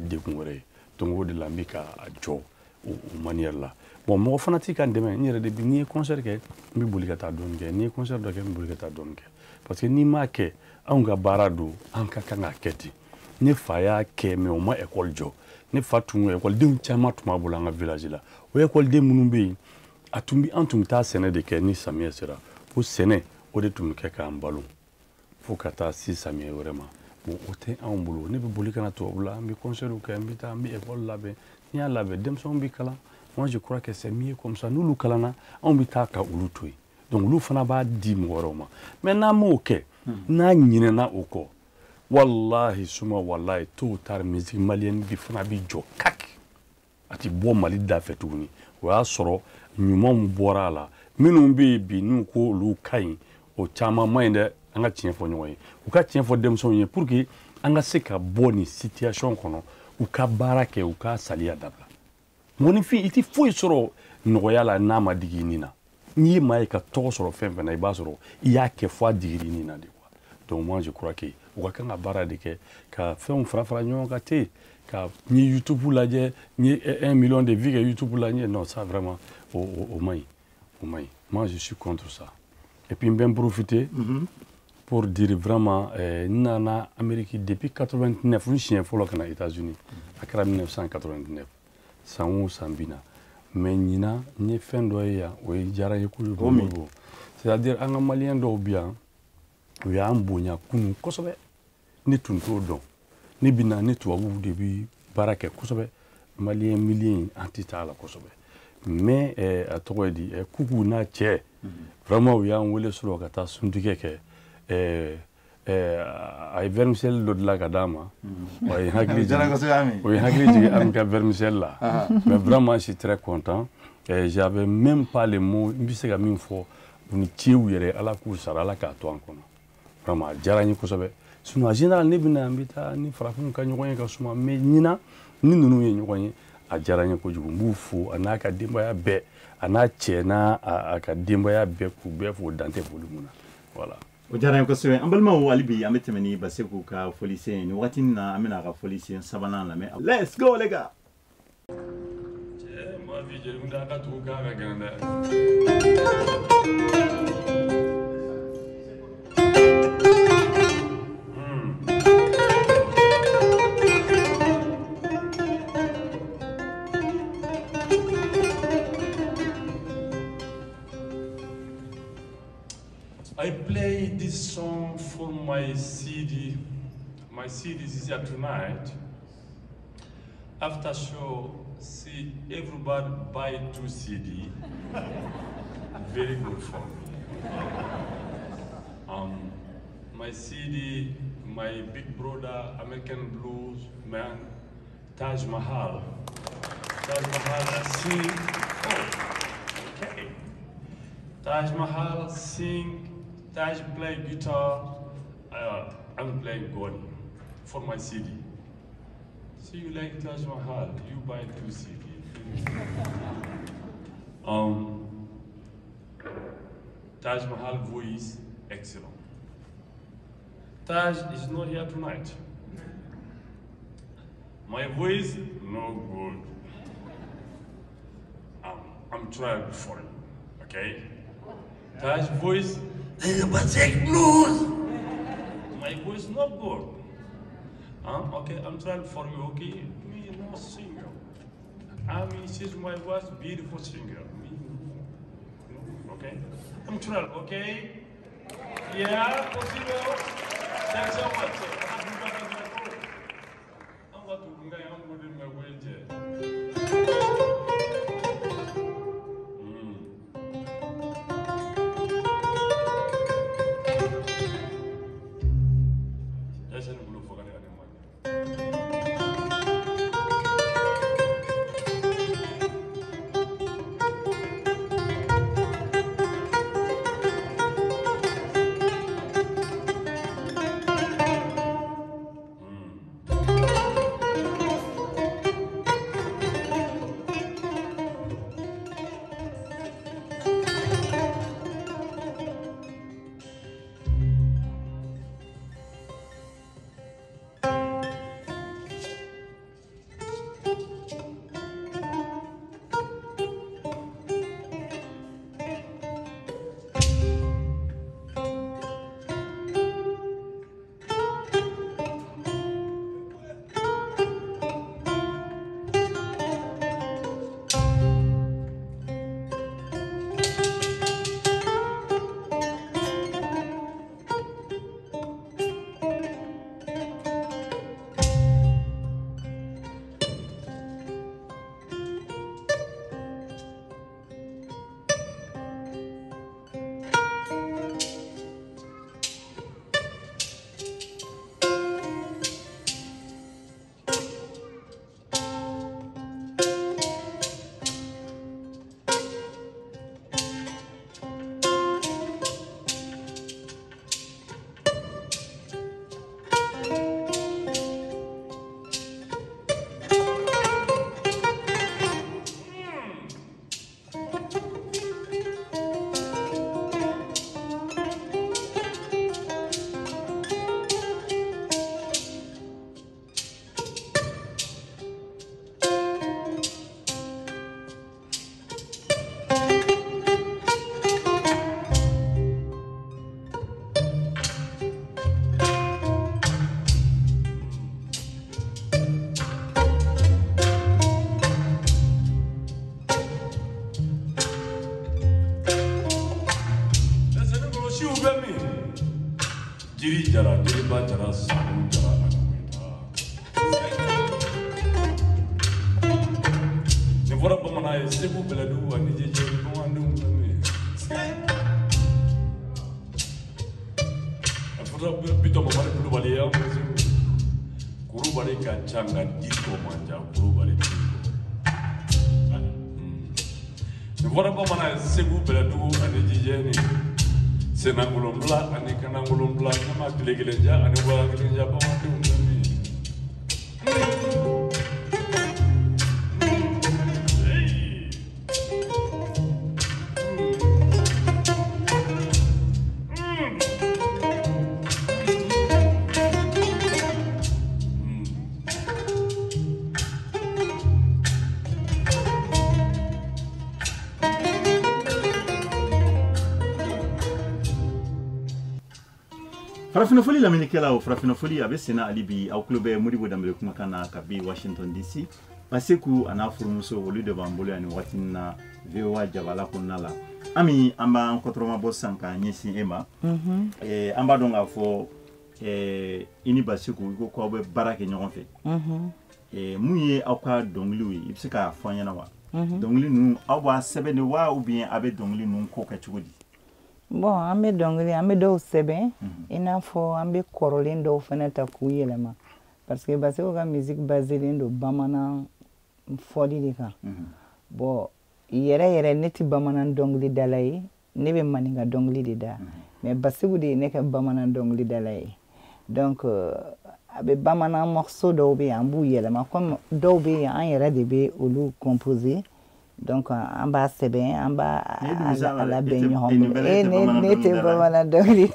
degun wɛrɛ ye. Donc o de la n bɛ k'a jɔ o manière la. Bon, mɔgɔ fana t'i ka n dɛmɛ n yɛrɛ de bi n'i ye concert kɛ n bɛ boli ka taa dɔɔni kɛ n'i ye concert dɔ kɛ n bɛ boli ka taa dɔɔni kɛ. Parce que n'i m'a kɛ anw ka baara don an ka kan k'a kɛ ten. Ne fa y'a kɛ mais o ma école jɔ. Ne fa tun écoledenw caman tun b'a bolo an ka village la. O écoleden minnu bɛ yen a tun bɛ an tun bɛ taa sɛnɛ de kɛ ni samiyɛ sera. O sɛnɛ o de tun bɛ kɛ k'an balo fo ka taa se samiyɛ wɛrɛ ma. Bon, o tɛ anw bolo. Ne bɛ boli ka na tubabu la an bɛ concert kɛ n bɛ taa an bɛ école labɛn. N'i y'a labɛn denmisɛnw bɛ kalan. Moi je crois que c'est mieux comme ça. N'olu kalanna anw bɛ taa ka olu to yen. Donc olu fana b'a di mɔgɔ wɛrɛw ma. Mais n'an m'o kɛ n'a ɲinɛna o kɔ walahi suma walahi tôt ou tard musique malienne bi fana bi jɔ kak a ti bɔ Mali da fɛ tuguni. O y'a sɔrɔ ɲumanw bɔra a la minnu bɛ yen bi n'u ko olu ka ɲi o caman man ɲi dɛ. An ka tiɲɛ fɔ ɲɔgɔn ye u ka tiɲɛ fɔ denmisɛnw ye pour que an ka se ka bɔ nin situation kɔnɔ u ka baara kɛ u ka saliya dabila. Mɔgɔninfin i ti foyi sɔrɔ nɔgɔya la n'a ma digi i ni na. N'i ye maa ye ka tɔgɔ sɔrɔ fɛn fɛn na i b'a sɔrɔ i y'a kɛ fo a digir'i ni na de quoi. Donc moi je crois que u ka kan ka baara de kɛ ka fɛnw fara fara ɲɔgɔn kan ten ka n ye YouTube lajɛ n ye 1 million de vues kɛ YouTube la n ye non ça vraiment o man ɲi o man ɲi. Moi je suis contre ça. Et puis n bɛ n profiter pour dire vraiment n nana Amérique depuis 89 n siɲɛ fɔlɔ ka na États-Unis a kɛra 1989 san o san bi na mais ɲinan n ye fɛn dɔ ye yan o ye diyara n ye kojugu. C'est-à-dire an ka maliyɛn dɔw bi yan u y'an bonya kunun kosɛbɛ ne tun t'o dɔn ne bɛ na ne tubabuw de bi baara kɛ kosɛbɛ maliyɛn miliyɛn an tɛ taa la kosɛbɛ mais a tɔgɔ ye di Kuku n'a cɛ vraiment u y'an wele sɔrɔ ka taa suntigɛ kɛ a ye vermicelle dɔ dilan ka d'a ma o ye hakili jigin o ye hakili jigin an ka vermicelle la mais vraiment je suis très content. J'avais même pas les mots n bɛ se ka min fɔ u ni ce u yɛrɛ Ala k'u sara Ala k'a to an kɔnɔ vraiment a diyara n ye kosɛbɛ. Sinon en général ne bɛ na n bɛ taa ni farafinw ka ɲɔgɔn ye ka suma mais ɲinan ni ninnu ye ɲɔgɔn ye a diyara n ye kojugu n b'u fo a n'a ka denbaya bɛɛ a n'a cɛ n'a a ka denbaya bɛɛ k'u bɛɛ fo dan tɛ foli mun na voilà. O diyara n ye kosɛbɛ. An balimaw hali bi an bɛ tɛmɛ ni Baseku ka folisen ye nin wagati in na an bɛna a ka folisen sabanan lamɛn. Let's go les gars. Cɛ ma fi jeli kun tɛ a ka tugu k'a ka gɛlɛn dɛ. I play this song for my CD. My CD is here tonight. After show, see everybody buy 2 CD. Very good for me. My CD, my big brother, American blues man, Taj Mahal. Taj Mahal sing. Oh, okay. Taj Mahal sing. Taj play guitar, I'm playing Goni for my CD. So you like Taj Mahal, you buy 2 CD. Taj Mahal voice, excellent. Taj is not here tonight. My voice, no good. I'm trying for you, okay? Taj voice, Basek blues. My voice not good. Huh? Okay, I'm trying for you, okay? Me no singer. I mean, she's my voice, beautiful singer. Me no. Okay? I'm trying, okay? Yeah, possible. Thanks so much. I'm going to my wheelchair. bɛ min? Jiri Jara, Jiriba Jara, Sanu Jara, Ani. Nin fɔra bamanan ye Segu Bɛlɛdugu ani Jɛjɛ bamanandenw bɛ min? A fɔra Bitɔn Mamari Kulubali ye an fɛ Segu. Kurubali ka ca nka di kɔ man ca, kurubali di kɔ. Nin fɔra bamanan ye Segu Bɛlɛdugu ani Jijɛni. Senangolonbila ani kanangolonbila, ɲama tile kelen ja ani waga kelen ja, bamanandenw bɛ min? Farafinafoli lamɛnnikɛlaw, farafinafoli a bɛ senna hali bi. Aw tulo bɛ Modibo Danbele kumakan na kabi Washington DC. Baseku a n'a furumuso, olu de b'an bolo yan nin waati in na VOA jabala kɔnɔna la. Ami, an b'an kɔtɔrɔma bɔ sisan k'an ɲɛsin e ma. An b'a dɔn k'a fɔ i ni Baseku, i ko k'aw bɛ baara kɛ ɲɔgɔn fɛ. Mun ye aw ka dɔnkiliw ye, i bɛ se k'a fɔ an ɲɛna wa? Dɔnkili ninnu, aw b'a sɛbɛn de wa, ou bien a bɛ dɔnkili ninnu ko kɛ cogo di? Bon, an bɛ dɔnkili, an bɛ dɔw sɛbɛn, i n'a fɔ an bɛ kɔrɔlen dɔw fana ta k'u yɛlɛma, parce que Baseku ka musique baselen don bamanan fɔli de kan. Bon, yɛrɛ yɛrɛ, ne tɛ bamanan dɔnkilidala ye, ne bɛ maninka dɔnkili de da, mais Baseku de ye ne ka bamanan dɔnkilidala ye. Donc a bɛ bamanan morceau dɔw bɛ yen, an b'u yɛlɛma, comme dɔw bɛ yen, an yɛrɛ de bɛ olu composer. Donc an b'a sɛbɛn, an b'a a labɛn ɲɔgɔn bolo. Ne tɛ bamanan dɔnkili,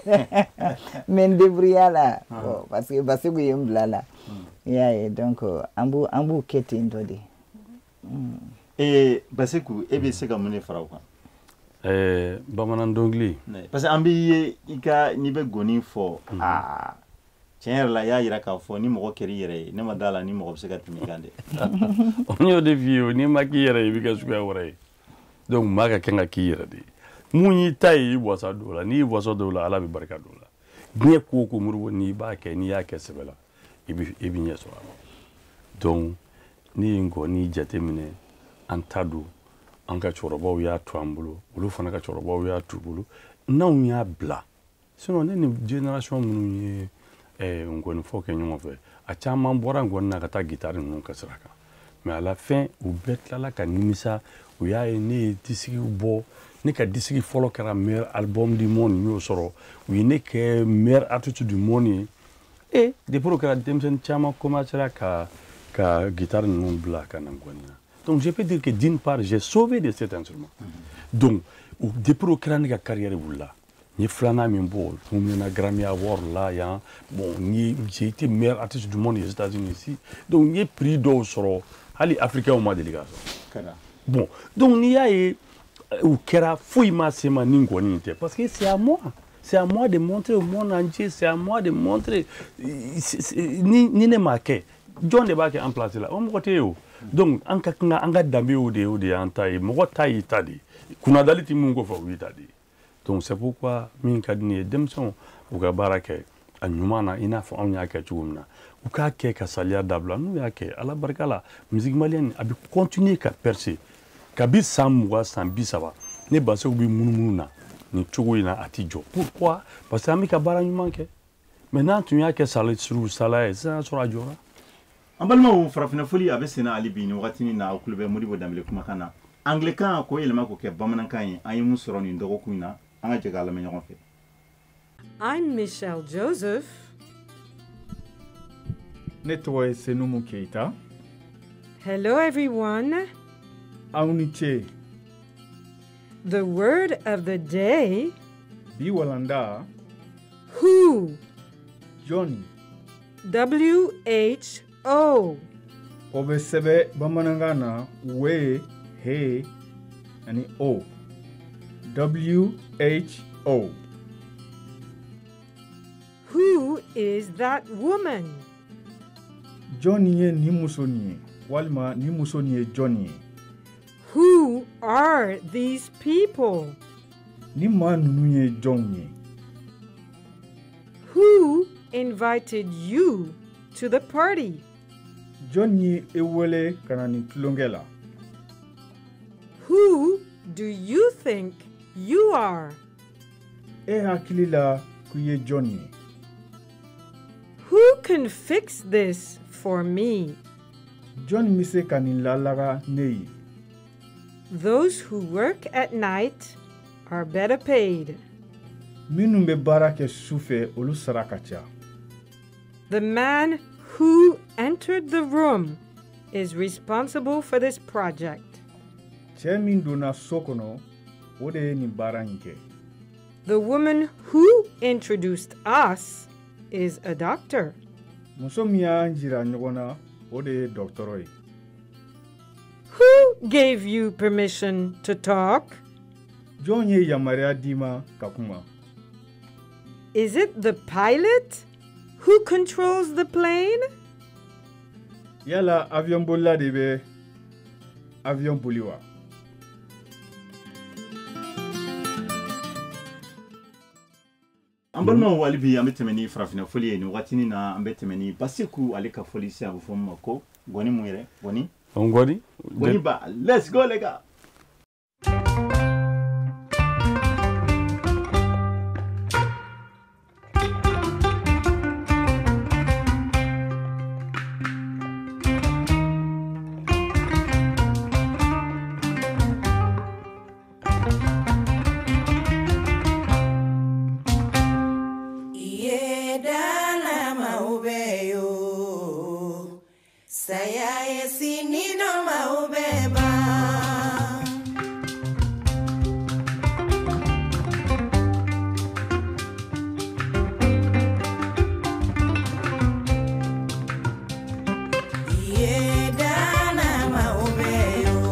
n bɛ n débrouiller la, parce que Baseku ye n bila la, i y'a ye. Donc an b'u kɛ ten tɔ de. Baseku, e bɛ se ka mun de fara o kan? Bamanan dɔnkili. Parce que an b'i ye i ka n'i bɛ gɔni fɔ, aa tiɲɛ yɛrɛ la, i y'a jira k'a fɔ ni mɔgɔ kɛr'i yɛrɛ ye, ne ma d'a la ni mɔgɔ bɛ se ka tɛmɛ i kan dɛ. N y'o de f'i ye o, n'i ma k'i yɛrɛ ye, i bɛ kɛ suguya wɛrɛ ye. Donc maa ka kan ka k'i yɛrɛ de ye. Mun y'i ta ye, i wasa don o la. N'i wasa don o la, Ala bɛ barika don o la. Diɲɛ ko o ko, Modibo, n'i b'a kɛ, n'i y'a kɛ sɛbɛ la, i bɛ ɲɛ sɔrɔ a la. Donc ne ye ngɔni jateminɛ, an ta don, an ka cɛkɔrɔbaw y'a to an bolo, olu fana ka cɛkɔrɔbaw y'a t'u bolo, n'anw y'a bila. Sinon ne ni génération minnu ye ngɔnifɔ kɛ ɲɔgɔn fɛ, a caman bɔra ngɔni na ka taa guitare ninnu ka sira kan, mais à la fin u bɛɛ tilala ka nimisa. U y'a ye ne ye disigiw bɔ, ne ka disigi fɔlɔ kɛra meilleur album du monde, n y'o sɔrɔ, u ye ne kɛ meilleur artiste du monde ye. Et depuis o kɛra, denmisɛnnin caman commencera ka guitare ninnu bila ka na ngɔni na. Donc je peux dire que d'une part j'ai sauvé de cet instrument. Donc depuis o kɛra, ne ka carrière wulila. N ye filanan min bɔ, n ɲɛna Grammy Award la yan. Bon, j'ai été meilleur artiste du monde aux États-Unis ici. Donc n ye prix dɔw sɔrɔ, hali africains ma deli k'a sɔrɔ. Bon, donc n'i y'a ye o kɛra, foyi ma se ma ni ngɔni in tɛ, parce que c'est à moi. C'est à moi de montrer au monde entier, c'est à moi de montrer. Ni ne m'a kɛ, jɔn de b'a kɛ en place la? O mɔgɔ tɛ yen o. Donc an ka kan an ka danbe o de ye, o de y'an ta ye. Mɔgɔ ta y'i ta de ye. Kunnadali tɛ mun kɔfɛ, o y'i ta de ye. Donc c'est pourquoi min ka di ne ye, denmisɛnw u ka baara kɛ a ɲuman na, i n'a fɔ anw y'a kɛ cogo min na. U k'a kɛ ka saliya dabila. N'u y'a kɛ, Ala barika la, musique malienne a bɛ continuer ka percer. Kabi san 20, san 30, ne Baseku bɛ munumunu na nin cogo in na, a ti jɔ. Pourquoi? Parce que an bɛ ka baara ɲuman kɛ. Mais n'an tun y'a kɛ sala suru sala ye, sisan sɔrɔ a jɔra. An balimaw, farafinafoli a bɛ senna hali bi nin wagati na. Aw tulo bɛ Modibo Danbele kumakan na. Anglais-kan k'o yɛlɛma k'o kɛ bamanankan ye, an ye mun sɔrɔ nin dɔgɔkun in na, an ka jɛ k'a lamɛn ɲɔgɔn fɛ. I'm Michelle Joseph. Ne tɔgɔ ye Senumu Keita. Hello everyone. Aw ni ce. The word of the day. Bi walanda. Who. Jɔnni. W-H-O. O bɛ sɛbɛn bamanankan na W, H ani O. W-H-O. Who is that woman? Jɔnni ye nin muso nin ye, walima nin muso nin ye jɔnni ye? Who are these people? Nin maa ninnu ye jɔnw ye? Who invited you to the party? Jɔn ye e wele ka na nin tulonkɛ la? Who do you think you are? E hakili la k'i ye jɔn ye? Who can fix this for me? Jɔn bɛ se ka nin lalaga ne ye? Those who work at night are better paid. Minnu bɛ baara kɛ su fɛ, olu sara ka ca. The man who entered the room is responsible for this project. Cɛ min donna so kɔnɔ, o de ye nin baara in kɛ. The woman who introduced us is a doctor. Muso min y'an jira ɲɔgɔn na, o de ye dɔgɔtɔrɔ ye. Who gave you permission to talk? Jɔn ye yamaruya d'i ma ka kuma? Is it the pilot who controls the plane? Yala avion bolila de bɛ avion boli wa? An balimaw, hali bi an bɛ tɛmɛ ni farafinna fɔli ye nin wagatinin na. An bɛ tɛmɛ ni Baseku ale ka fɔli se, a bɛ fɔ min ma ko gɔni mun yɛrɛ gɔni. Gɔni. Gɔni ba, let's go les gars. Saya ye sini dɔ ma o bɛ ban. Iye dana ma o bɛ yo.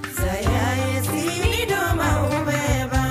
Saya ye sini dɔ ma o bɛ ban.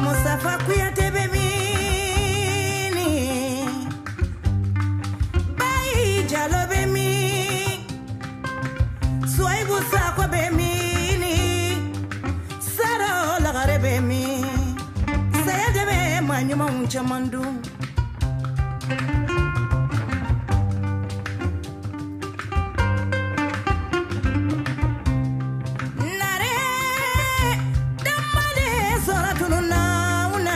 Mustafa Kuyate bɛ mini. Ɲumanw caman dun. Nare damale sɔrɔ tununna na,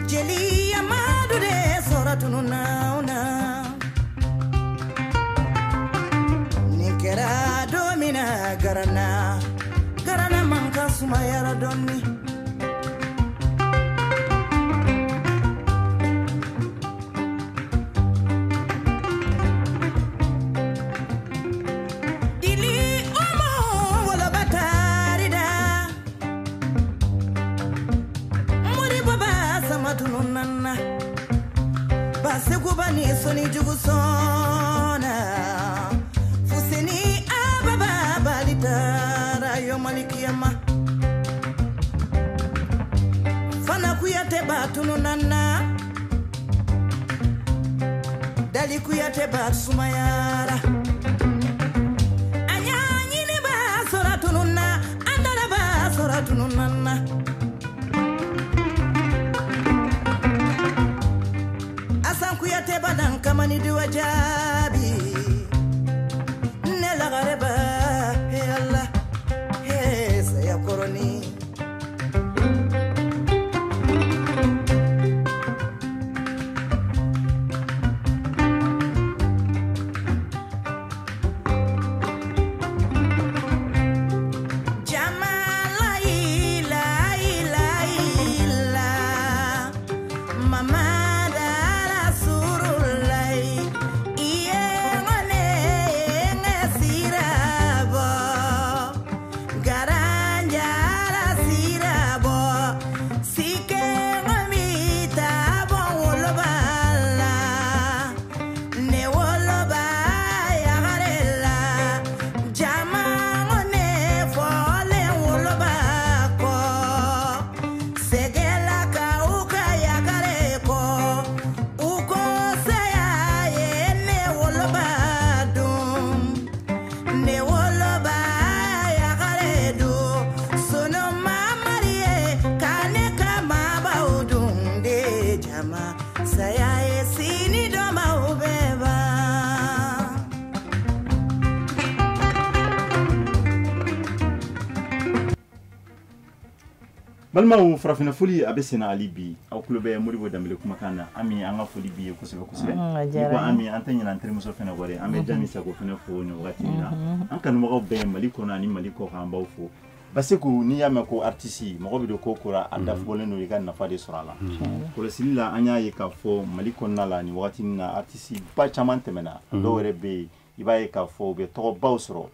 jeli Amadu de sɔrɔ tununna na. Nin kɛra don min na Garana, Garana man ka sumayara dɔɔni. Basekuba ni soni jugu sɔnna Fuseni ababa balitara yo malikiyama Fana Kuyate ba tununana Dali Kuyate ba sumayara Anya ɲini ba sɔrɔ tununna Andala ba sɔrɔ tununana. Kuyate badan kamani diwa jaabi ne lagareba he Allah he saya koroni. Jamala ila ila ila mama Balimaw, farafinna foli a bɛ senna hali bi. Aw tulo bɛ Modibo Danbele kumakan na. Ami, an ka foli b'i ye kosɛbɛ kosɛbɛ. Ni ko Ami, an tɛ ɲinɛ an terimuso fɛnɛ kɔ dɛ. An bɛ Jami Sago fɛnɛ fo nin wagati in na. An kanubagaw bɛɛ Mali kɔnɔ ani Mali kɔ kan, an b'aw fo. Baseku, n'i y'a mɛn ko artiste, mɔgɔ bɛ don ko ko la, a dafubɔlen don i ka nafa de sɔrɔ a la. Kɔlɔsili la, an y'a ye k'a fɔ Mali kɔnɔna la nin wagati in na, artiste ba caman tɛmɛna. Dɔw yɛrɛ bɛ yen, i b'a ye k'a fɔ u bɛ tɔgɔbaw sɔrɔ,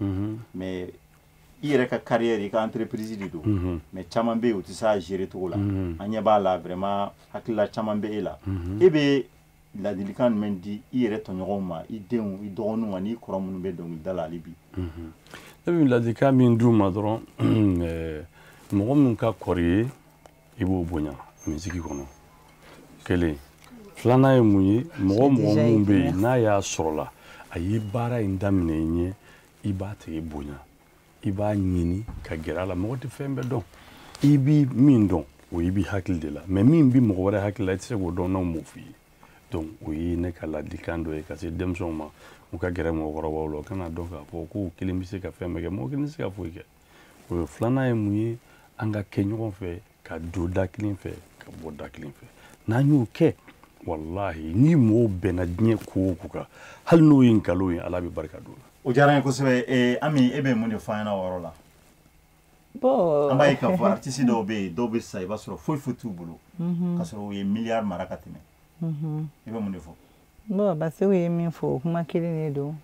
mais i yɛrɛ ka carrière, i ka entreprise de don, mais caman bɛ yen u tɛ se a gérer cogo la. An ɲɛ b'a la vraiment, hakilila caman bɛ e la. E bɛ ladilikan jumɛn di i yɛrɛ tɔɲɔgɔnw ma, i denw, i dɔgɔninw ani i kɔrɔ minnu bɛ dɔnkilida la hali bi? Ne bɛ ladilikan min d'u ma dɔrɔn, mɔgɔ min ka kɔrɔ i ye, i b'o bonya misiki kɔnɔ. Kelen. Filanan ye mun ye? Mɔgɔ mun bɛ yen n'a y'a sɔrɔ la, a ye baara in daminɛ i ɲɛ, i b'a tigi bonya. I b'a ɲini ka gɛrɛ a la. Mɔgɔ tɛ fɛn bɛɛ dɔn. I bi min dɔn, o i b'i hakili de la, mais min bi mɔgɔ wɛrɛ hakili la, i tɛ se k'o dɔn n'aw m'o f'i ye. Donc o ye ne ka ladilikan dɔ ye ka se denmisɛnw ma, u ka gɛrɛ mɔgɔkɔrɔbaw la, u kana dɔn k'a fɔ k'u kelen bɛ se ka fɛn bɛɛ kɛ. Mɔgɔ kelen tɛ se ka foyi kɛ. O ye filanan ye mun ye? An ka kɛ ɲɔgɔn fɛ, ka don da kelen fɛ, ka bɔ da kelen fɛ. N'an y'o kɛ, walahi, ni mɔgɔw bɛnna diɲɛ ko o ko kan, hali n'o ye nkalon ye, Ala bɛ barika don o la. O diyara n ye kosɛbɛ. Ami, e bɛ mun de fɔ an ɲɛna o yɔrɔ la? Bon, an b'a ye k'a fɔ artiste dɔw bɛ yen, dɔw bɛ sa, i b'a sɔrɔ foyi foyi t'u bolo, k'a sɔrɔ u ye miliyari mara ka tɛmɛ. I bɛ mun de fɔ? Bon, Baseku ye min fɔ, o kuma kelen de don.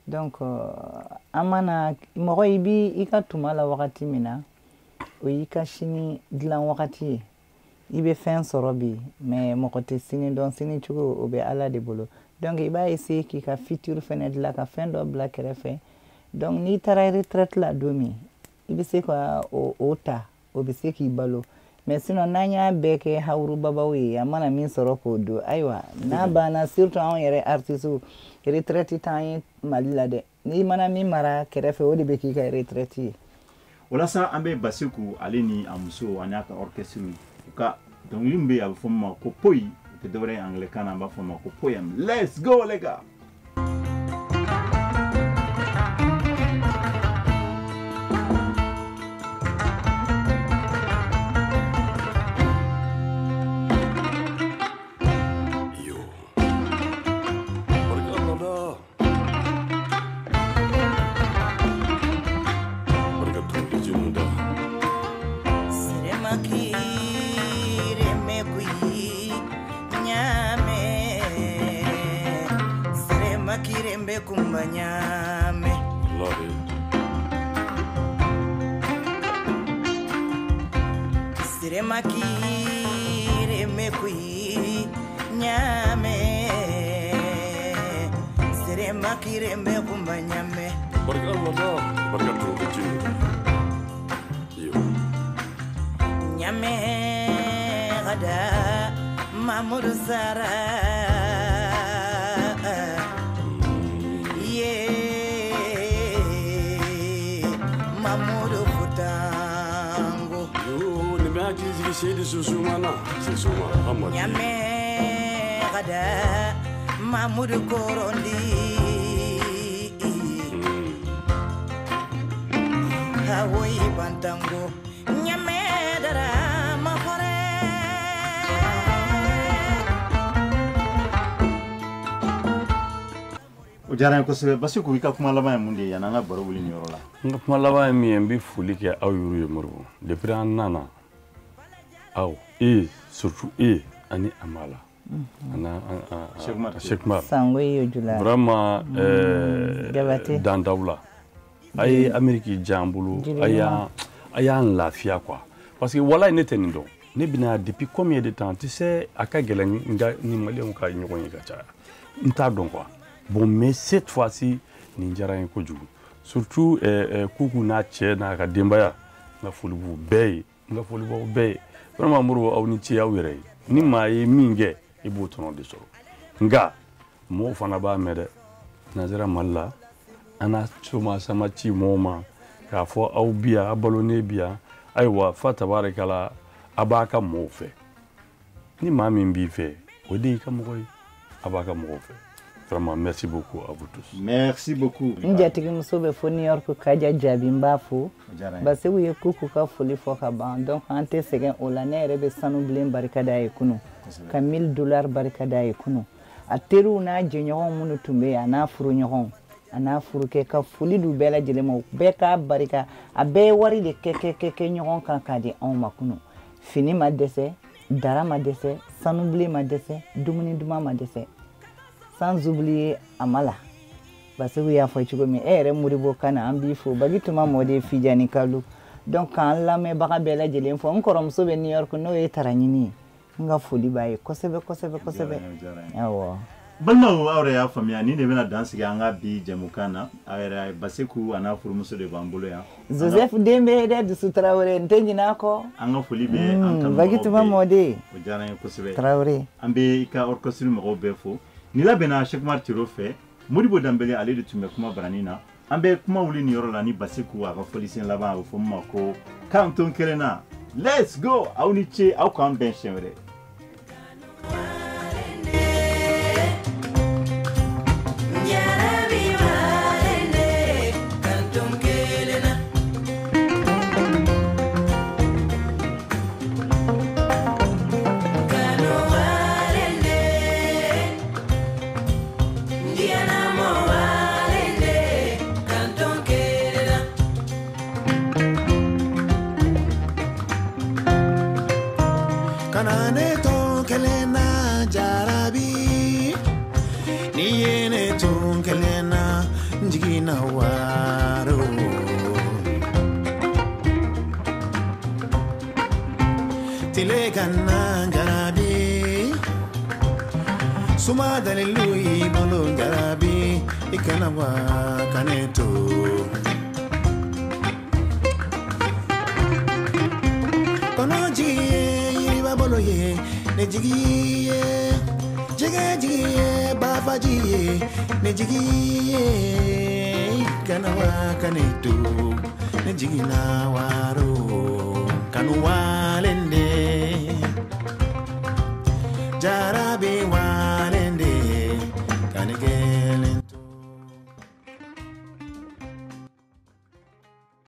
Donc an mana mɔgɔ, i b'i ka tuma la wagati min na, o y'i ka sini dilan wagati ye. I bɛ fɛn sɔrɔ bi, mais mɔgɔ tɛ sini dɔn, sini cogo o bɛ Ala de bolo. Donc i b'a essayer k'i ka futur fɛnɛ dilan, ka fɛn dɔ bila kɛrɛfɛ. Donc n'i taara retraite la don min, i bɛ se ka o ta, o bɛ se k'i balo. Mais sinon n'an y'a bɛɛ kɛ hawurubabaw ye, a mana min sɔrɔ k'o don, ayiwa, n'a banna, surtout anw yɛrɛ artistes, retraite t'an ye Mali la dɛ. N'i mana min mara kɛrɛfɛ, o de bɛ k'i ka retraite ye. O la sa, an bɛ Baseku ale ni a muso ani a ka orchestre, u ka Dɔnkili min bɛ yen, a bɛ fɔ min ma ko poyi, o tɛ dɔwɛrɛ ye anglais kan na, an b'a fɔ o ma ko poem. Let's go les gars. O diyara n ye kosɛbɛ. Basiku, i ka kuma laban ye mun de ye yanni an ka baro wuli nin yɔrɔ la? N ka kuma laban ye min ye, n bɛ foli kɛ aw yɛrɛw ye Moribo. Depuis an nana, aw e surtout e ani Amala. Cheikh Umar. Vraiment dan t'aw la. A ye Amérique diya an bolo, a y'an lafiya quoi. Parce que walayi ne tɛ nin dɔn. Ne bɛna depuis combien de temps, tu sais, a ka gɛlɛn n ni maliyɛnw ka ɲɔgɔn ye ka caya. N t'a dɔn quoi. Bon, mais cette fois-ci, nin diyara n ye kojugu. Surtout Kuku n'a cɛ n'a ka denbaya, n ka foli b'u bɛɛ ye, n ka foli b'aw bɛɛ ye. Vraiment Moribo, aw ni ce aw yɛrɛ ye. Ni maa ye min kɛ, i b'o tɔnɔ de sɔrɔ. Nka mɔgɔw fana b'a mɛn dɛ. N'an sera Mali la, an n'a soma sama ci mɔgɔw ma k'a fɔ aw bi yan, aw balonnen bi yan. Ayiwa, fa tabarikala, a b'a ka mɔgɔw fɛ. Ni maa min b'i fɛ, o de y'i ka mɔgɔ ye. A b'a ka mɔgɔw fɛ. Vraiment, merci beaucoup à vous tous. Merci beaucoup. N jatigimuso bɛ fo New York, Kaja Jaabi, n b'a fo. Basiku ye Kuku ka foli fɔ ka ban, donc an tɛ sɛgɛn o la. Ne yɛrɛ bɛ sanu bilen barika da ye kunun, ka $1000 barika da ye kunun. A teriw n'a jɛɲɔgɔnw minnu tun bɛ yen, a n'a furuɲɔgɔnw, a n'a furukɛ, ka foli d'u bɛɛ lajɛlen ma. U bɛɛ k'a barika, a bɛɛ ye wari de kɛ kɛ kɛ kɛ ɲɔgɔn kan k'a di anw ma kunun. Fini ma dɛsɛ, dara ma dɛsɛ, sanu bilen ma dɛsɛ, dumuni duman ma dɛsɛ. Sans oublier Amala. Basiku y'a fɔ cogo min, e yɛrɛ Moribo Kana, an b'i fo. Bagituma mɔden Fijani Kalu. Donc k'an lamɛnbaga bɛɛ lajɛlen fo. N kɔrɔmuso bɛ New York, n'o ye Taraɲini ye. N ka foli b'a ye kosɛbɛ kosɛbɛ kosɛbɛ. Awɔ. Balimaw, aw yɛrɛ y'a faamuya, nin de bɛna dan sigi an ka bi jɛmukan na. Aw yɛrɛ, Basiku a n'a furumuso de b'an bolo yan. Joseph den bɛ dɛ, Dusu Tarawele, n tɛ ɲinɛ a kɔ. An ka foli bɛ an kanubagaw bɛɛ. Bagituma mɔden. O diyara n ye kosɛbɛ. Tarawele. An bɛ i ka orchestre mɔgɔw bɛɛ fo. Ni labɛnna Cheikh Umar Tiro fɛ, Modibo Danbele ale de tun bɛ kuma barani na. An bɛ kuma wuli nin yɔrɔ la ni Basiku a ka fɔlisen laban, a bɛ fɔ min ma ko kanton kelen na. Let's go! Aw ni ce, aw k'an bɛn siɲɛ wɛrɛ. Suma dalilu i bolo jarabi, i kana wa kaneto. Kono jigi ye yiriba bolo ye, ne jigi ye jɛgɛ jigi ye bafa jigi ye, ne jigi ye i kana wa kaneto, ne jigi na waro kanu wa.